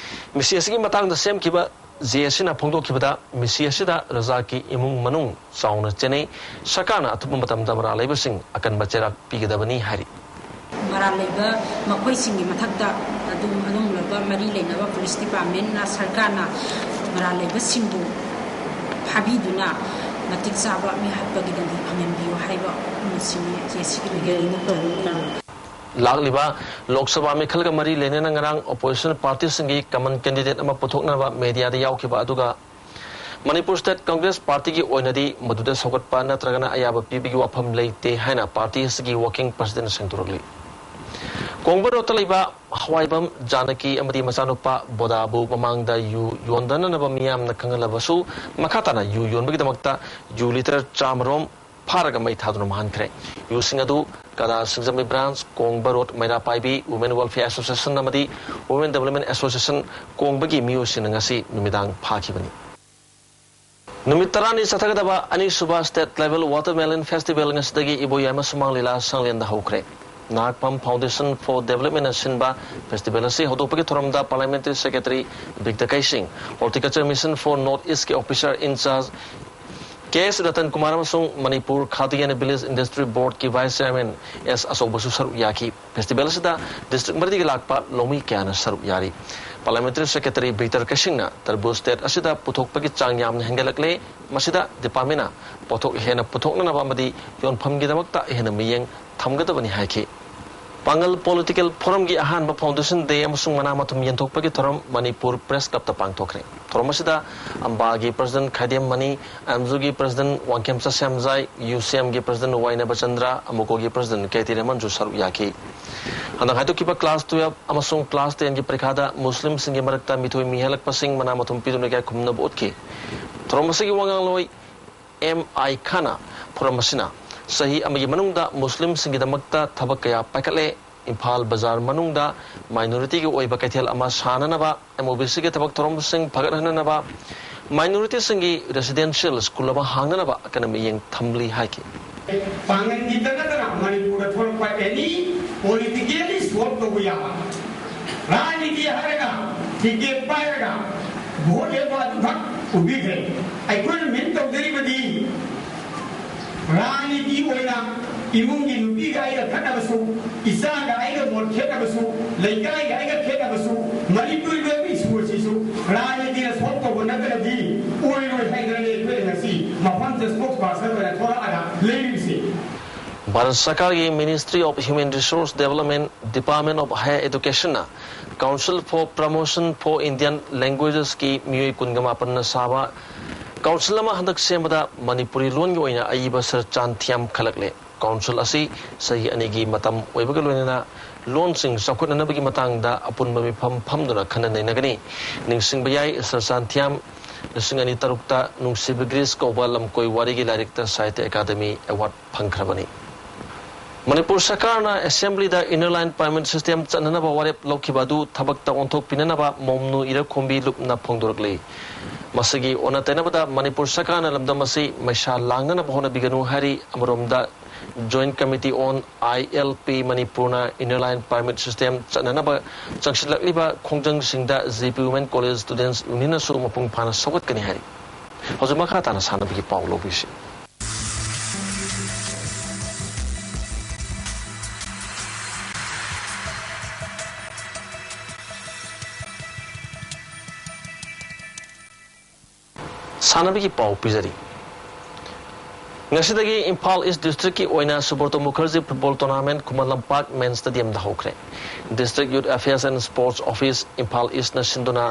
ꯃꯤꯁꯤ ꯑꯁꯤꯒꯤ ꯃꯇꯥꯡꯗ ꯁꯦꯝꯈꯤꯕ J A Cꯅ ꯐꯣꯡꯗꯣꯛꯈꯤꯕꯗ, ꯃꯤꯁꯤ ꯑꯁꯤꯗ ꯔꯖꯥꯛꯀꯤ ꯏꯃꯨꯡ ꯃꯅꯨꯡ ꯆꯥꯎꯅ ꯆꯦꯟꯅꯩ꯫ ꯁꯔꯀꯥꯔꯅ ꯑꯊꯨꯕ ꯃꯇꯝꯗ ꯃꯔꯥꯜ ꯂꯩꯕꯁꯤꯡ ꯑꯀꯟꯕ ꯆꯩꯔꯥꯛ ꯄꯤꯒꯗꯕꯅꯤ ꯍꯥꯏꯔꯤ꯫ ꯃꯔꯥꯜ ꯂꯩꯕ ꯃꯈꯣꯏꯁꯤꯡꯒꯤ ꯃꯊꯛꯇ ꯑꯗꯨꯝ ꯑꯗꯨꯒꯨꯝꯂꯕ ꯃꯔꯤ ꯂꯩꯅꯕ police departmentꯅ ꯁꯔꯀꯥꯔꯅ ꯃꯔꯥꯜ ꯂꯩꯕꯁꯤꯡꯕꯨ ꯐꯥꯕꯤꯗꯨꯅ ꯃꯇꯤꯛ ꯆꯥꯕ ꯃꯤꯍꯥꯠꯄꯒꯤ ꯗꯟꯗꯤ ꯐꯪꯍꯟꯕꯤꯌꯨ ꯍꯥꯏꯕ ꯑꯃꯁꯤꯅꯤ J A Cꯒꯤ ꯃꯥꯏꯀꯩꯗꯒꯤ ꯇꯧꯖꯅꯤꯡꯉꯤ꯫ ꯂꯥꯛꯂꯤꯕ ꯂꯣꯛ ꯁꯚꯥ ꯃꯤꯈꯜꯒ ꯃꯔꯤ ꯂꯩꯅꯅ ꯉꯔꯥꯡ opposition partyꯁꯤꯡꯒꯤ common candidate ꯑꯃ ꯄꯨꯊꯣꯛꯅꯕ mediaꯗ ꯌꯥꯎꯈꯤꯕ ꯑꯗꯨꯒ ꯃꯅꯤꯄꯨꯔ State Congress Partyꯒꯤ ꯑꯣꯏꯅꯗꯤ ꯃꯗꯨꯗ ꯁꯧꯒꯠꯄ ꯅꯠꯇ꯭ꯔꯒꯅ ꯑꯌꯥꯕ ꯄꯤꯕꯒꯤ ꯋꯥꯐꯝ ꯂꯩꯇꯦ ꯍꯥꯏꯅ party ꯑꯁꯤꯒꯤ working presidentꯅ ꯁꯦꯡꯗꯣꯔꯛꯂꯤ꯫ ꯀꯣꯡꯕ ꯔꯣꯗꯇ ꯂꯩꯕ ꯍꯋꯥꯏꯕꯝ ꯖꯥꯅꯀꯤ ꯑꯃꯗꯤ ꯃꯆꯥꯅꯨꯄꯥ ꯕꯣꯗꯥꯕꯨ ꯃꯃꯥꯡꯗ ꯌꯨ ꯌꯣꯟꯗꯅꯅꯕ ꯃꯤꯌꯥꯝꯅ ꯈꯪꯍꯜꯂꯕꯁꯨ, ꯃꯈꯥ ꯇꯥꯅ ꯌꯨ ꯌꯣꯟꯕꯒꯤꯗꯃꯛꯇ ꯌꯨ ꯂꯤꯇꯔ ꯆꯥꯃꯔꯣꯝ ꯐꯥꯔꯒ ꯃꯩ ꯊꯥꯗꯨꯅ ꯃꯥꯡꯍꯟꯈ꯭ꯔꯦ꯫ ꯌꯨꯁꯤꯡ ꯑꯗꯨ ꯀꯗꯥ Singjamei branch, Kongba road Meira Paibi, Women Welfare Association ꯑꯃꯗꯤ Women Development Association ꯀꯣꯡꯕꯒꯤ ꯃꯤꯑꯣꯏꯁꯤꯡꯅ ꯉꯁꯤ ꯅꯨꯃꯤꯗꯥꯡ ꯐꯥꯈꯤꯕꯅꯤ꯫ ꯅꯨꯃꯤꯠ ꯇꯔꯥꯅꯤ ꯆꯠꯊꯒꯗꯕ ꯑꯅꯤꯁꯨꯕ State Level Watermelon Festival ꯉꯁꯤꯗꯒꯤ ꯏꯕꯣꯌꯥꯏꯃ ꯁꯨꯃꯥꯡ ꯂꯤꯂꯥ ꯁꯪꯂꯦꯟꯗ ꯍꯧꯈ꯭ꯔꯦ꯫ ꯅꯥꯒꯄꯝ Foundation for Development ꯅ ꯁꯤꯟꯕ festival ꯑꯁꯤ ꯍꯧꯗꯣꯛꯄꯒꯤ ꯊꯧꯔꯝꯗ Parliamentary Secretary ꯕꯤꯛꯇ ꯀꯩꯁꯤꯡ, Horticulture Mission for North East ꯀꯤ Officer in Charge ꯀꯦ ꯑꯦꯁ ꯔꯇꯟ ꯀꯨꯃꯥꯔ ꯑꯃꯁꯨꯡ Manipur Khadi and Village Industry Board ꯀꯤ Vice Chairman ꯑꯦꯁ ꯑꯆꯧꯕꯁꯨ ꯁꯔꯨꯛ ꯌꯥꯈꯤ꯫ Festival ꯑꯁꯤꯗ district ꯃꯔꯤꯗꯒꯤ ꯂꯥꯛꯄ ꯂꯧꯃꯤ ꯀꯌꯥꯅ ꯁꯔꯨꯛ ꯌꯥꯔꯤ꯫ Parliamentary Secretary ꯕꯤꯛꯇꯔ ꯀꯩꯁꯤꯡꯅ ꯇꯔꯕꯨꯖ state ꯑꯁꯤꯗ ꯄꯨꯊꯣꯛꯄꯒꯤ ꯆꯥꯡ ꯌꯥꯝꯅ ꯍꯦꯟꯒꯠꯂꯛꯂꯦ, ꯃꯁꯤꯗ department ꯅ ꯄꯣꯠꯊꯣꯛ ꯍꯦꯟꯅ ꯄꯨꯊꯣꯛꯅꯅꯕ ꯑꯃꯗꯤ ꯌꯣꯟꯐꯝꯒꯤꯗꯃꯛꯇ ꯍꯦꯟꯅ ꯃꯤꯠꯌꯦꯡ ꯊꯝꯒꯗꯕꯅꯤ ꯍꯥꯏꯈꯤ꯫ ꯄꯥꯡꯒꯜ Political Forum ꯒꯤ ꯑꯍꯥꯟꯕ Foundation Day ꯑꯃꯁꯨꯡ ꯃꯅꯥ ꯃꯊꯨꯝ ꯌꯦꯟꯊꯣꯛꯄꯒꯤ ꯊꯧꯔꯝ ꯃꯅꯤꯄꯨꯔ Press Club ꯇ ꯄꯥꯡꯊꯣꯛꯈ꯭ꯔꯦ꯫ ꯊꯧꯔꯝ ꯑꯁꯤꯗ ꯑꯝꯕꯥꯒꯤ President ꯈꯥꯏꯗꯦꯝ ꯃꯅꯤ, ꯑꯦꯝꯖꯨꯒꯤ President ꯋꯥꯡꯈꯦꯝꯆ ꯁ꯭ꯌꯥꯝꯖꯥꯏ, ꯌꯨ ꯁꯤ ꯑꯦꯝ ꯒꯤ President ꯋꯥꯏ ꯅꯕꯆꯟꯗ꯭ꯔ, ꯑꯃꯨꯀꯣꯒꯤ President ꯀꯦ ꯇꯤ ꯔꯦꯃꯟꯁꯨ ꯁꯔꯨꯛ ꯌꯥꯈꯤ꯫ ꯍꯟꯗꯛ ꯍꯥꯏꯗꯣꯛꯈꯤꯕ class twelve ꯑꯃꯁꯨꯡ class ten ꯒꯤ ꯄꯔꯤꯈꯥꯗ ꯃꯨꯁꯂꯤꯝꯁꯤꯡꯒꯤ ꯃꯔꯛꯇ ꯃꯤꯊꯣꯏ ꯃꯤꯍꯦꯜꯂꯛꯄꯁꯤꯡ ꯃꯅꯥ ꯃꯊꯨꯝ ꯄꯤꯗꯨꯅ ꯏꯀꯥꯏ ꯈꯨꯝꯅꯕ ꯎꯠꯈꯤ꯫ ꯊꯧꯔꯝ ꯑꯁꯤꯒꯤ ꯋꯥ ꯉꯥꯡꯂꯣꯏ ꯑꯦꯝ ꯑꯥꯏ ꯈꯥꯟꯅ ꯐꯣꯔꯝ ꯑꯁꯤꯅ ꯆꯍꯤ ꯑꯃꯒꯤ ꯃꯅꯨꯡꯗ ꯃꯨꯁꯂꯤꯝꯁꯤꯡꯒꯤꯗꯃꯛꯇ ꯊꯕꯛ ꯀꯌꯥ ꯄꯥꯏꯈꯠꯂꯦ, ꯏꯝꯐꯥꯜ ꯕꯖꯥꯔ ꯃꯅꯨꯡꯗ minority ꯒꯤ ꯑꯣꯏꯕ ꯀꯩꯊꯦꯜ ꯑꯃ ꯁꯥꯅꯅꯕ, ꯑꯦꯝ ꯑꯣ ꯕꯤ ꯁꯤ ꯒꯤ ꯊꯕꯛ ꯊꯧꯔꯝꯁꯤꯡ ꯐꯒꯠꯍꯟꯅꯅꯕ, minority ꯁꯤꯡꯒꯤ residential school ꯑꯃ ꯍꯥꯡꯅꯅꯕ ꯑꯀꯟꯕ ꯃꯤꯠꯌꯦꯡ ꯊꯝꯂꯤ ꯍꯥꯏꯈꯤ꯫ ꯄꯥꯡꯒꯟꯒꯤꯗ ꯅꯠꯇꯅ ꯃꯅꯤꯄꯨꯔꯗ ꯊꯣꯛꯂꯛꯄ any politically solve ꯇꯧꯕ ꯌꯥꯕ ꯔꯥꯖꯅꯤꯇꯤ ꯍꯥꯏꯔꯒ ticket ꯄꯥꯏꯔꯒ vote ꯂꯦꯞꯄ ꯑꯗꯨꯈꯛ ꯎꯕꯤꯈ꯭ꯔꯦ꯫ ꯑꯩꯈꯣꯏꯅ mean ꯇꯧꯖꯔꯤꯕꯗꯤ ꯔꯥꯖꯅꯤꯇꯤ ꯑꯣꯏꯅ ꯏꯃꯨꯡꯒꯤ ꯅꯨꯄꯤꯒ ꯑꯩꯒ ꯈꯠꯅꯕꯁꯨ, ꯏꯆꯥꯒ ꯑꯩꯒ vote ꯈꯦꯠꯅꯕꯁꯨ, ꯂꯩꯀꯥꯏꯒ ꯑꯩꯒ ꯈꯦꯠꯅꯕꯁꯨ, ꯃꯅꯤꯄꯨꯔꯒꯤ ꯑꯣꯏꯕ issue ꯑꯁꯤꯁꯨ ꯔꯥꯖꯅꯤꯇꯤꯅ solve ꯇꯧꯕ ꯅꯠꯇ꯭ꯔꯒꯗꯤ ꯑꯣꯏꯔꯣꯏ ꯍꯥꯏꯗꯅ ꯑꯩꯈꯣꯏꯅ ꯉꯁꯤ ꯃꯐꯝꯗ spokesperson ꯑꯣꯏꯅ ꯊꯣꯛꯂꯛꯑꯒ ꯂꯩꯔꯤꯕꯁꯤ꯫ ꯚꯥꯔꯠ ꯁꯔꯀꯥꯔꯒꯤ Ministry of Human Resource Development, Department of Higher Education ꯅ Council for Promotion for Indian Languages ꯀꯤ ꯃꯤꯑꯣꯏ ꯀꯨꯟꯒ ꯃꯥꯄꯟꯅ ꯁꯥꯕ council ꯑꯃ ꯍꯟꯗꯛ ꯁꯦꯝꯕꯗ ꯃꯅꯤꯄꯨꯔꯤ ꯂꯣꯟꯒꯤ ꯑꯣꯏꯅ ꯑꯏꯕ ꯁꯔ ꯆꯥꯟꯊꯤꯌꯥꯝ ꯈꯜꯂꯛꯂꯦ꯫ Council ꯑꯁꯤ ꯆꯍꯤ ꯑꯅꯤꯒꯤ ꯃꯇꯝ ꯑꯣꯏꯕꯒ ꯂꯣꯏꯅꯅ ꯂꯣꯟꯁꯤꯡ ꯆꯥꯎꯈꯠꯅꯅꯕꯒꯤ ꯃꯇꯥꯡꯗ ꯑꯄꯨꯟꯕ ꯃꯤꯐꯝ ꯐꯝꯗꯨꯅ ꯈꯟꯅ ꯅꯩꯅꯒꯅꯤ꯫ ꯅꯤꯡꯁꯤꯡꯕ ꯌꯥꯏ, ꯁꯔꯁꯥꯟꯊꯤꯌꯥꯝ ꯂꯤꯁꯤꯡ ꯑꯅꯤ ꯇꯔꯨꯛꯇ ꯅꯨꯡꯁꯤꯕ ꯒ꯭ꯔꯤꯁ ꯀꯧꯕ ꯂꯝꯀꯣꯏ ꯋꯥꯔꯤꯒꯤ ꯂꯥꯏꯔꯤꯛꯇ ꯁꯥꯍꯤꯇ꯭ꯌ ꯑꯦꯀꯥꯗꯃꯤ ꯑꯦꯋꯥꯔꯗ ꯐꯪꯈ꯭ꯔꯕꯅꯤ꯫ ꯃꯅꯤꯄꯨꯔ ꯁꯔꯀꯥꯔꯅ ꯑꯦꯁꯦꯝꯕ꯭ꯂꯤꯗ ꯏꯟꯅꯔ ꯂꯥꯏꯟ ꯄꯔꯃꯤꯠ ꯁꯤꯁꯇꯦꯝ ꯆꯠꯅꯅꯕ ꯋꯥꯔꯦꯞ ꯂꯧꯈꯤꯕ ꯑꯗꯨ ꯊꯕꯛꯇ ꯑꯣꯟꯊꯣꯛꯄꯤꯅꯅꯕ ꯃꯣꯝꯅꯨ ꯏꯔꯈꯣꯝꯕꯤ ꯂꯨꯞꯅ ꯐꯣꯡꯗꯣꯔꯛꯂꯤ꯫ ꯃꯁꯤꯒꯤ ꯑꯣꯟꯅ ꯇꯩꯅꯕꯗ ꯃꯅꯤꯄꯨꯔ ꯁꯔꯀꯥꯔꯅ ꯂꯝꯗꯝ ꯑꯁꯤ ꯃꯩꯁꯥ ꯂꯥꯡꯅꯅꯕ ꯍꯣꯠꯅꯕꯤꯒꯅꯨ ꯍꯥꯏꯔꯤ꯫ ꯑꯃꯔꯣꯝꯗ Joint Committee on I L P ꯃꯅꯤꯄꯨꯔꯅ ꯏꯟꯅꯔ ꯂꯥꯏꯟ ꯄꯔꯃꯤꯠ ꯁꯤꯁꯇꯦꯝ ꯆꯠꯅꯅꯕ ꯆꯪꯁꯤꯜꯂꯛꯂꯤꯕ ꯈꯣꯡꯖꯪꯁꯤꯡꯗ J P Women College Students Unionꯅꯁꯨ ꯃꯄꯨꯡ ꯐꯥꯅ ꯁꯧꯒꯠꯀꯅꯤ ꯍꯥꯏꯔꯤ꯫ ꯍꯧꯖꯤꯛ ꯃꯈꯥ ꯇꯥꯅ ꯁꯥꯟꯅꯕꯒꯤ ꯄꯥꯎ ꯂꯧꯕꯤꯁꯤ꯫ ꯁꯥꯟꯅꯕꯒꯤ ꯄꯥꯎ ꯄꯤꯖꯔꯤ꯫ ꯉꯁꯤꯗꯒꯤ ꯏꯝꯐꯥꯜ ꯏꯁ ꯗꯤꯁꯇ꯭ꯔꯤꯛꯀꯤ ꯑꯣꯏꯅ ꯁꯨꯕ꯭ꯔꯇꯣ ꯃꯨꯈꯔꯖꯤ ꯐꯨꯠꯕꯣꯜ ꯇꯣꯔꯅꯥꯃꯦꯟ ꯈꯨꯃꯟ ꯂꯝꯄꯥꯛ ꯃꯦꯟ ꯁ꯭ꯇꯦꯗꯤꯌꯝꯗ ꯍꯧꯈ꯭ꯔꯦ꯫ District Youth Affairs and Sports Office, Imphal ꯏꯁꯅ ꯁꯤꯟꯗꯨꯅ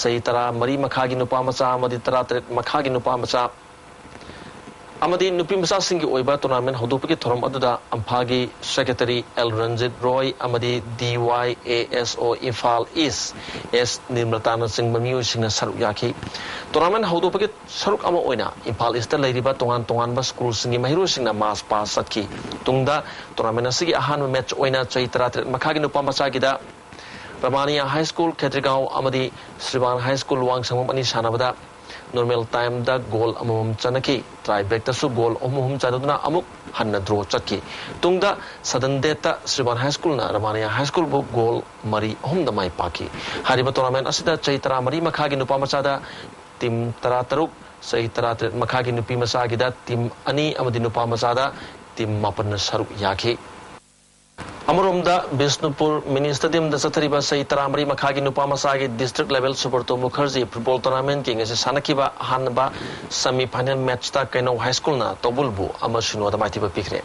ꯆꯍꯤ ꯇꯔꯥ ꯃꯔꯤ ꯃꯈꯥꯒꯤ ꯅꯨꯄꯥ ꯃꯆꯥ ꯑꯃꯗꯤ ꯇꯔꯥ ꯇꯔꯦꯠ ꯃꯈꯥꯒꯤ ꯅꯨꯄꯥ ꯃꯆꯥ ꯑꯃꯗꯤ ꯅꯨꯄꯤ ꯃꯆꯥꯁꯤꯡꯒꯤ ꯑꯣꯏꯕ ꯇꯣꯔꯅꯥꯃꯦꯟ ꯍꯧꯗꯣꯛꯄꯒꯤ ꯊꯧꯔꯝ ꯑꯗꯨꯗ ꯑꯝꯐꯥꯒꯤ ꯁꯦꯀ꯭ꯔꯦꯇꯔꯤ ꯑꯦꯜ ꯔꯟꯖꯤꯠ ꯔꯣꯏ ꯑꯃꯗꯤ D Y A S O Imphal ꯏꯁ ꯑꯦꯁ ꯅꯤꯔꯃꯂꯇꯥꯅꯆꯤꯡꯕ ꯃꯤꯑꯣꯏꯁꯤꯡꯅ ꯁꯔꯨꯛ ꯌꯥꯈꯤ꯫ ꯇꯣꯔꯅꯥꯃꯦꯟ ꯍꯧꯗꯣꯛꯄꯒꯤ ꯁꯔꯨꯛ ꯑꯃ ꯑꯣꯏꯅ ꯏꯝꯐꯥꯜ ꯏꯁꯇ ꯂꯩꯔꯤꯕ ꯇꯣꯉꯥꯟ ꯇꯣꯉꯥꯟꯕ ꯁ꯭ꯀꯨꯜꯁꯤꯡꯒꯤ ꯃꯍꯩꯔꯣꯏꯁꯤꯡꯅ ꯃꯥꯔꯆ ꯄꯥꯁ ꯆꯠꯈꯤ꯫ ꯇꯨꯡꯗ ꯇꯣꯔꯅꯥꯃꯦꯟ ꯑꯁꯤꯒꯤ ꯑꯍꯥꯟꯕ ꯃꯦꯠꯆ ꯑꯣꯏꯅ ꯆꯍꯤ ꯇꯔꯥꯇꯔꯦꯠ ꯃꯈꯥꯒꯤ ꯅꯨꯄꯥ ꯃꯆꯥꯒꯤꯗ ꯔꯃꯥꯅꯤꯌꯥ ꯍꯥꯏ ꯁ꯭ꯀꯨꯜ ꯈꯦꯇ꯭ꯔꯤꯒꯥꯎ ꯑꯃꯗꯤ ꯁ꯭ꯔꯤꯃꯥꯟ ꯍꯥꯏ ꯁ꯭ꯀꯨꯜ ꯋꯥꯡꯁꯪꯕꯝ ꯑꯅꯤ ꯁꯥꯟꯅꯕꯗ ꯅꯣꯔꯃꯦꯜ ꯇꯥꯏꯝꯗ ꯒꯣꯜ ꯑꯃꯃꯝ ꯆꯟꯅꯈꯤ꯫ ꯇꯥꯏ ꯕ꯭ꯔꯦꯛꯇꯁꯨ ꯒꯣꯜ ꯑꯍꯨꯝ ꯑꯍꯨꯝ ꯆꯟꯅꯗꯨꯅ ꯑꯃꯨꯛ ꯍꯟꯅ ꯗ꯭ꯔꯣ ꯆꯠꯈꯤ꯫ ꯇꯨꯡꯗ ꯁꯗꯟ ꯗꯦꯠꯇ ꯁ꯭ꯔꯤꯃꯥꯟ ꯍꯥꯏ ꯁ꯭ꯀꯨꯜꯅ ꯔꯃꯥꯅꯤꯌꯥ ꯍꯥꯏ ꯁ꯭ꯀꯨꯜꯕꯨ ꯒꯣꯜ ꯃꯔꯤ ꯑꯍꯨꯝꯗ ꯃꯥꯏ ꯄꯥꯛꯈꯤ꯫ ꯍꯥꯏꯔꯤꯕ ꯇꯣꯔꯅꯥꯃꯦꯟ ꯑꯁꯤꯗ ꯆꯍꯤ ꯇꯔꯥꯃꯔꯤ ꯃꯈꯥꯒꯤ ꯅꯨꯄꯥ ꯃꯆꯥꯗ ꯇꯤꯝ ꯇꯔꯥꯇꯔꯨꯛ, ꯆꯍꯤ ꯇꯔꯥꯇꯔꯦꯠ ꯃꯈꯥꯒꯤ ꯅꯨꯄꯤ ꯃꯆꯥꯒꯤꯗ ꯇꯤꯝ ꯑꯅꯤ ꯑꯃꯗꯤ ꯅꯨꯄꯥ ꯃꯆꯥꯗ ꯇꯤꯝ ꯃꯥꯄꯟꯅ ꯁꯔꯨꯛ ꯌꯥꯈꯤ꯫ ꯑꯃꯔꯣꯝꯗ ꯕꯤꯁꯅꯨꯄꯨꯔ ꯃꯤꯅꯤ ꯁ꯭ꯇꯦꯗꯤꯌꯝꯗ ꯆꯠꯊꯔꯤꯕ ꯆꯍꯤ ꯇꯔꯥꯃꯔꯤ ꯃꯈꯥꯒꯤ ꯅꯨꯄꯥ ꯃꯆꯥꯒꯤ district level Subrata Mukherjee football ꯇꯣꯔꯅꯥꯃꯦꯟꯒꯤ ꯉꯁꯤ ꯁꯥꯟꯅꯈꯤꯕ ꯑꯍꯥꯟꯕ ꯁꯦꯃꯤ ꯐꯥꯏꯅꯦꯜ ꯃꯦꯠꯆꯇ ꯀꯩꯅꯧ ꯍꯥꯏ ꯁ꯭ꯀꯨꯜꯅ ꯇꯧꯕꯨꯜꯕꯨ ꯑꯃ ꯁꯤꯅꯣꯗ ꯃꯥꯏꯊꯤꯕ ꯄꯤꯈ꯭ꯔꯦ꯫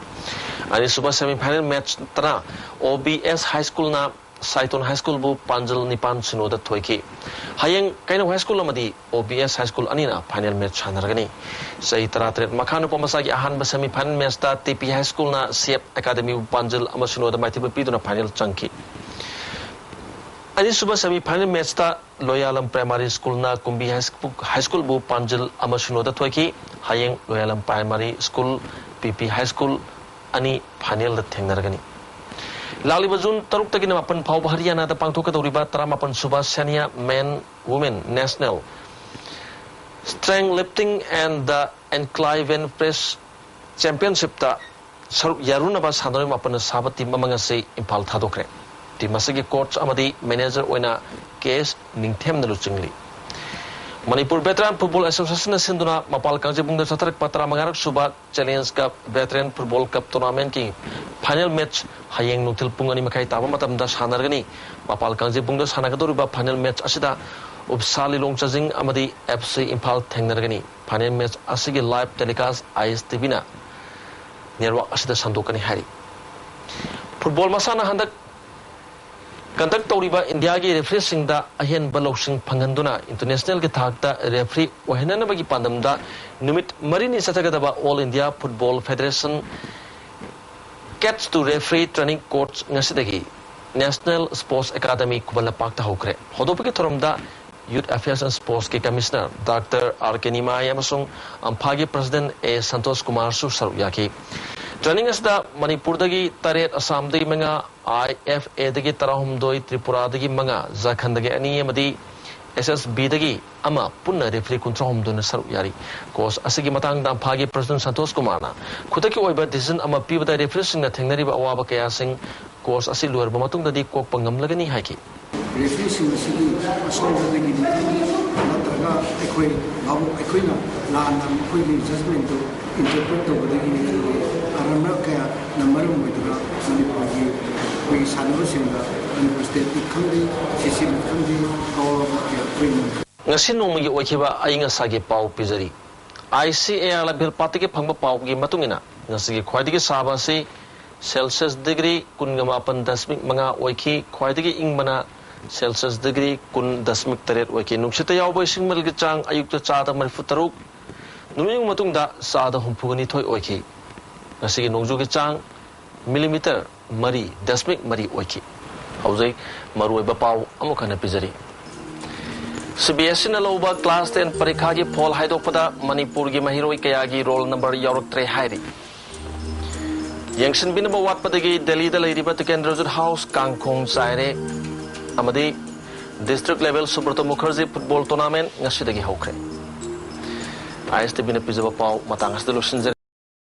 ꯑꯅꯤꯁꯨꯕ ꯁꯦꯃꯤ ꯐꯥꯏꯅꯦꯜ ꯃꯦꯠꯆꯇꯅ O B S ꯍꯥꯏ ꯁ꯭ꯀꯨꯜꯅ ꯁꯥꯏꯇꯣꯟ ꯍꯥꯏ ꯁ꯭ꯀꯨꯜꯕꯨ ꯄꯥꯟꯖꯜ ꯅꯤꯄꯥꯟ ꯁꯤꯅꯣꯗ ꯊꯣꯏꯈꯤ꯫ ꯍꯌꯦꯡ ꯀꯩꯅꯧ ꯍꯥꯏ ꯁ꯭ꯀꯨꯜ ꯑꯃꯗꯤ O B S high school ꯑꯅꯤꯅ ꯐꯥꯏꯅꯦꯜ ꯃꯦꯠꯆ ꯁꯥꯟꯅꯔꯒꯅꯤ꯫ ꯆꯍꯤ ꯇꯔꯥꯇꯔꯦꯠ ꯃꯈꯥ ꯅꯨꯄꯥ ꯃꯆꯥꯒꯤ ꯑꯍꯥꯟꯕ ꯁꯦꯃꯤ ꯐꯥꯏꯅꯦꯜ ꯃꯦꯠꯆꯇ ꯇꯤ ꯄꯤ ꯍꯥꯏ ꯁ꯭ꯀꯨꯜꯅ ꯁꯤ ꯑꯦꯐ ꯑꯦꯀꯥꯗꯃꯤꯕꯨ ꯄꯥꯟꯖꯜ ꯑꯃ ꯁꯤꯅꯣꯗ ꯃꯥꯏꯊꯤꯕ ꯄꯤꯗꯨꯅ ꯐꯥꯏꯅꯦꯜ ꯆꯪꯈꯤ꯫ ꯑꯅꯤꯁꯨꯕ ꯁꯦꯃꯤ ꯐꯥꯏꯅꯦꯜ ꯃꯦꯠꯆꯇ ꯂꯣꯌꯥꯂꯝ ꯄ꯭ꯔꯥꯏꯃꯥꯔꯤ ꯁ꯭ꯀꯨꯜꯅ ꯀꯨꯝꯕꯤ ꯍꯥꯏ ꯁ꯭ꯀꯨꯜ, ꯍꯥꯏ ꯁ꯭ꯀꯨꯜꯕꯨ ꯄꯥꯟꯖꯤꯜ ꯑꯃ ꯁꯤꯅꯣꯗ ꯊꯣꯏꯈꯤ꯫ ꯍꯌꯦꯡ Loyalam primary school, P P high school ꯑꯅꯤ ꯐꯥꯏꯅꯦꯜꯗ ꯊꯦꯡꯅꯔꯒꯅꯤ꯫ ꯂꯥꯛꯂꯤꯕ ꯖꯨꯟ ꯇꯔꯨꯛꯇꯒꯤꯅ ꯃꯥꯄꯟ ꯐꯥꯎꯕ ꯍꯔꯤꯌꯥꯅꯥꯗ ꯄꯥꯡꯊꯣꯛꯀꯗꯧꯔꯤꯕ ꯇꯔꯥꯃꯥꯄꯟ ꯁꯨꯕ senior men women national strength lifting and the incline bench press ꯆꯦꯝꯄꯤꯌꯟꯁꯤꯞꯇ ꯁꯔꯨꯛ ꯌꯥꯔꯨꯅꯕ ꯁꯥꯟꯅꯔꯣꯏ ꯃꯥꯄꯟꯅ ꯁꯥꯕ ꯇꯤꯝ ꯑꯃ ꯉꯁꯤ ꯏꯝꯐꯥꯜ ꯊꯥꯗꯣꯛꯈ꯭ꯔꯦ꯫ ꯇꯤꯝ ꯑꯁꯤꯒꯤ ꯀꯣꯆ ꯑꯃꯗꯤ ꯃꯦꯅꯦꯖꯔ ꯑꯣꯏꯅ ꯀꯦ ꯑꯦꯁ ꯅꯤꯡꯊꯦꯝꯅ ꯂꯨꯆꯤꯡꯂꯤ꯫ ꯃꯅꯤꯄꯨꯔ ꯚꯦꯇꯔꯥꯟ ꯐꯨꯠꯕꯣꯜ ꯑꯦꯁꯣꯁꯤꯌꯦꯁꯟꯅ ꯁꯤꯟꯗꯨꯅ ꯃꯄꯥꯜ ꯀꯥꯡꯖꯩꯕꯨꯡꯗ ꯆꯠꯊꯔꯛꯄ ꯇꯔꯥꯃꯉꯥꯔꯛ ꯁꯨꯕ challenge cup veteran football cup ꯇꯣꯔꯅꯥꯃꯦꯟꯠꯀꯤ ꯐꯥꯏꯅꯦꯜ ꯃꯦꯠꯆ ꯍꯌꯦꯡ ꯅꯨꯡꯊꯤꯜ ꯄꯨꯡ ꯑꯅꯤ ꯃꯈꯥꯏ ꯇꯥꯕ ꯃꯇꯝꯗ ꯁꯥꯟꯅꯔꯒꯅꯤ꯫ ꯃꯄꯥꯜ ꯀꯥꯡꯖꯩꯕꯨꯡꯗ ꯁꯥꯟꯅꯒꯗꯧꯔꯤꯕ ꯐꯥꯏꯅꯦꯜ ꯃꯦꯠꯆ ꯑꯁꯤꯗ ꯎꯞꯁꯥ ꯂꯤꯂꯣꯡ ꯆꯥꯖꯤꯡ ꯑꯃꯗꯤ ꯑꯦꯐ ꯁꯤ ꯏꯝꯐꯥꯜ ꯊꯦꯡꯅꯔꯒꯅꯤ꯫ ꯐꯥꯏꯅꯦꯜ ꯃꯦꯠꯆ ꯑꯁꯤꯒꯤ live telecast I S T ꯚꯤꯅ ꯅꯦꯠꯋꯥꯔꯛ ꯑꯁꯤꯗ ꯁꯟꯗꯣꯛꯀꯅꯤ ꯍꯥꯏꯔꯤ꯫ ꯐꯨꯠꯕꯣꯜ ꯃꯁꯥꯟꯅ ꯍꯟꯗꯛ ꯀꯟꯗꯛ ꯇꯧꯔꯤꯕ ꯏꯟꯗꯤꯌꯥꯒꯤ ꯔꯦꯐ꯭ꯔꯤꯁꯤꯡꯗ ꯑꯍꯦꯟꯕ ꯂꯧꯁꯤꯡ ꯐꯪꯍꯟꯗꯨꯅ ꯏꯟꯇꯔꯅꯦꯁꯅꯦꯜꯒꯤ ꯊꯥꯛꯇ ꯔꯦꯐ꯭ꯔꯤ ꯑꯣꯏꯍꯟꯅꯅꯕꯒꯤ ꯄꯥꯟꯗꯝꯗ ꯅꯨꯃꯤꯠ ꯃꯔꯤꯅꯤ ꯆꯠꯊꯒꯗꯕ ꯑꯣꯜ ꯏꯟꯗꯤꯌꯥ ꯐꯨꯠꯕꯣꯜ ꯐꯦꯗꯔꯦꯁꯟ ꯀꯦꯠꯁ ꯇꯨ ꯔꯦꯐ꯭ꯔꯤ ꯇ꯭ꯔꯦꯅꯤꯡ ꯀꯣꯔꯁ ꯉꯁꯤꯗꯒꯤ ꯅꯦꯁꯅꯦꯜ ꯁ꯭ꯄꯣꯔꯠꯁ ꯑꯦꯀꯥꯗꯃꯤ ꯈꯨꯃꯟ ꯂꯝꯄꯥꯛꯇ ꯍꯧꯈ꯭ꯔꯦ꯫ ꯍꯧꯗꯣꯛꯄꯒꯤ ꯊꯧꯔꯝꯗ ꯌꯨꯠ ꯑꯦꯐꯤꯌꯔꯁ ꯑꯦꯟ ꯁ꯭ꯄꯣꯔꯠꯁꯀꯤ commissioner doctor R K Nimai ꯑꯃꯁꯨꯡ ꯑꯝꯐꯥꯒꯤ ꯄ꯭ꯔꯁꯤꯗꯦꯟꯠ ꯑꯦ ꯁꯟꯇꯣꯁ ꯀꯨꯃꯥꯔꯁꯨ ꯁꯔꯨꯛ ꯌꯥꯈꯤ꯫ ꯇ꯭ꯔꯦꯅꯤꯡ ꯑꯁꯤꯗ ꯃꯅꯤꯄꯨꯔꯗꯒꯤ ꯇꯔꯦꯠ, ꯑꯁꯥꯝꯗꯒꯤ ꯃꯉꯥ, ꯑꯥꯏ ꯑꯦꯐ ꯑꯦꯗꯒꯤ ꯇꯔꯥꯍꯨꯝꯗꯣꯏ, ꯇ꯭ꯔꯤꯄꯨꯔꯥꯗꯒꯤ ꯃꯉꯥ, ꯖꯥꯔꯈꯟꯗꯒꯤ ꯑꯅꯤ ꯑꯃꯗꯤ ꯑꯦꯁ ꯑꯦꯁ ꯕꯤꯗꯒꯤ ꯑꯃ ꯄꯨꯟꯅ ꯔꯦꯐ꯭ꯔꯤ ꯀꯨꯟꯊ꯭ꯔꯥꯍꯨꯝꯗꯣꯏꯅ ꯁꯔꯨꯛ ꯌꯥꯔꯤ꯫ ꯀꯣꯔꯁ ꯑꯁꯤꯒꯤ ꯃꯇꯥꯡꯗ ꯑꯝꯐꯥꯒꯤ ꯄ꯭ꯔꯁꯤꯗꯦꯟꯠ ꯁꯟꯇꯣꯁ ꯀꯨꯃꯥꯔꯅ ꯈꯨꯗꯛꯀꯤ ꯑꯣꯏꯕ ꯗꯤꯁꯤꯖꯟ ꯑꯃ ꯄꯤꯕꯗ ꯔꯦꯐ꯭ꯔꯤꯁꯤꯡꯅ ꯊꯦꯡꯅꯔꯤꯕ ꯑꯋꯥꯕ ꯀꯌꯥꯁꯤꯡ ꯀꯣꯔꯁ ꯑꯁꯤ ꯂꯣꯏꯔꯕ ꯃꯇꯨꯡꯗꯗꯤ ꯀꯣꯛꯄ ꯉꯝꯂꯒꯅꯤ ꯍꯥꯏꯈꯤ꯫ ꯔꯦꯐ꯭ꯔꯤꯁꯤꯡ ꯑꯁꯤꯒꯤ ꯑꯁꯣꯏꯕꯗꯒꯤꯅꯤ, ꯅꯠꯇ꯭ꯔꯒ ꯑꯩꯈꯣꯏ ꯚꯥꯕꯣꯛ, ꯑꯩꯈꯣꯏꯅ ꯂꯥꯟꯅ ꯃꯈꯣꯏꯒꯤ ꯖꯖꯃꯦꯟꯗꯨ ꯏꯟꯇꯔꯄ꯭ꯔꯦꯠ ꯇꯧꯕꯗꯒꯤꯅꯤ ꯈꯪꯗꯦ, ꯑꯔꯥꯟꯕ ꯀꯌꯥꯅ ꯃꯔꯝ ꯑꯣꯏꯗꯨꯅ ꯃꯅꯤꯄꯨꯔꯒꯤ ꯑꯩꯈꯣꯏꯒꯤ ꯁꯥꯟꯅꯕꯁꯤꯡꯗ, ꯃꯅꯤꯄꯨꯔ ꯁ꯭ꯇꯦꯠꯀꯤ ꯈꯪꯗꯦ, ꯁꯤ ꯁꯤ ꯕꯤ ꯈꯪꯗꯦ, ꯑꯋꯥꯕ ꯀꯌꯥ ꯑꯩꯈꯣꯏꯅ ꯉꯁꯤ ꯅꯣꯡꯃꯒꯤ ꯑꯣꯏꯈꯤꯕ ꯑꯏꯪ ꯑꯁꯥꯒꯤ ꯄꯥꯎ ꯄꯤꯖꯔꯤ꯫ ꯑꯥꯏ ꯁꯤ ꯑꯦ ꯑꯥꯔ ꯂꯝꯐꯦꯜꯄꯥꯠꯇꯒꯤ ꯐꯪꯕ ꯄꯥꯎꯒꯤ ꯃꯇꯨꯡ ꯏꯟꯅ, ꯉꯁꯤꯒꯤ ꯈ꯭ꯋꯥꯏꯗꯒꯤ ꯁꯥꯕ ꯑꯁꯤ ꯁꯦꯜꯁꯤꯌꯁ ꯗꯤꯒ꯭ꯔꯤ ꯀꯨꯟꯒ ꯃꯥꯄꯟ ꯗꯁꯃꯤꯛ ꯃꯉꯥ ꯑꯣꯏꯈꯤ꯫ ꯈ꯭ꯋꯥꯏꯗꯒꯤ ꯏꯪꯕꯅ ꯁꯦꯜꯁꯤꯌꯁ ꯗꯤꯒ꯭ꯔꯤ ꯀꯨꯟ ꯗꯁꯃꯤꯛ ꯇꯔꯦꯠ ꯑꯣꯏꯈꯤ꯫ ꯅꯨꯡꯁꯤꯠꯇ ꯌꯥꯎꯕ ꯏꯁꯤꯡ ꯃꯩꯜꯒꯤ ꯆꯥꯡ ꯑꯌꯨꯛꯇ ꯆꯥꯗ ꯃꯔꯤꯐꯨ ꯇꯔꯨꯛ, ꯅꯨꯃꯤꯠ ꯌꯨꯡ ꯃꯇꯨꯡꯗ ꯆꯥꯗ ꯍꯨꯝꯐꯨꯒ ꯅꯤꯊꯣꯏ ꯑꯣꯏꯈꯤ꯫ ꯉꯁꯤꯒꯤ ꯅꯣꯡꯖꯨꯒꯤ ꯆꯥꯡ ꯃꯤꯂꯤꯃꯤꯇꯔ ꯃꯔꯤ ꯗꯁꯃꯤꯛ ꯃꯔꯤ ꯑꯣꯏꯈꯤ꯫ ꯍꯧꯖꯤꯛ ꯃꯔꯨꯑꯣꯏꯕ ꯄꯥꯎ ꯑꯃꯨꯛ ꯍꯟꯅ ꯄꯤꯖꯔꯤ꯫ ꯁꯤ ꯕꯤ ꯑꯦꯁ ꯏꯅ ꯂꯧꯕ ꯀ꯭ꯂꯥꯁ ꯇꯦꯟ ꯄꯔꯤꯈꯥꯒꯤ ꯐꯣꯜ ꯍꯥꯏꯗꯣꯛꯄꯗ ꯃꯅꯤꯄꯨꯔꯒꯤ ꯃꯍꯩꯔꯣꯏ ꯀꯌꯥꯒꯤ ꯔꯣꯜ ꯅꯝꯕꯔ ꯌꯥꯎꯔꯛꯇ꯭ꯔꯦ ꯍꯥꯏꯔꯤ꯫ ꯌꯦꯡꯁꯤꯟꯕꯤꯅꯕ ꯋꯥꯠꯄꯗꯒꯤ ꯗꯦꯜꯂꯤꯗ ꯂꯩꯔꯤꯕ ꯇꯤꯀꯦꯟꯗ꯭ꯔꯖꯤꯠ ꯍꯥꯎꯁ ꯀꯥꯡꯈꯣꯡ ꯆꯥꯏꯔꯦ ꯑꯃꯗꯤ district level ꯁꯨꯕ꯭ꯔꯇ Mukherjee football tournament ꯉꯁꯤꯗꯒꯤ ꯍꯧꯈ꯭ꯔꯦ꯫ ꯑꯥꯏ ꯑꯦꯁ ꯇꯤ ꯚꯤꯅ ꯄꯤꯖꯕ ꯄꯥꯎ ꯃꯇꯥꯡ ꯑꯁꯤꯗ ꯂꯣꯏꯁꯤꯟꯖꯔꯦ꯫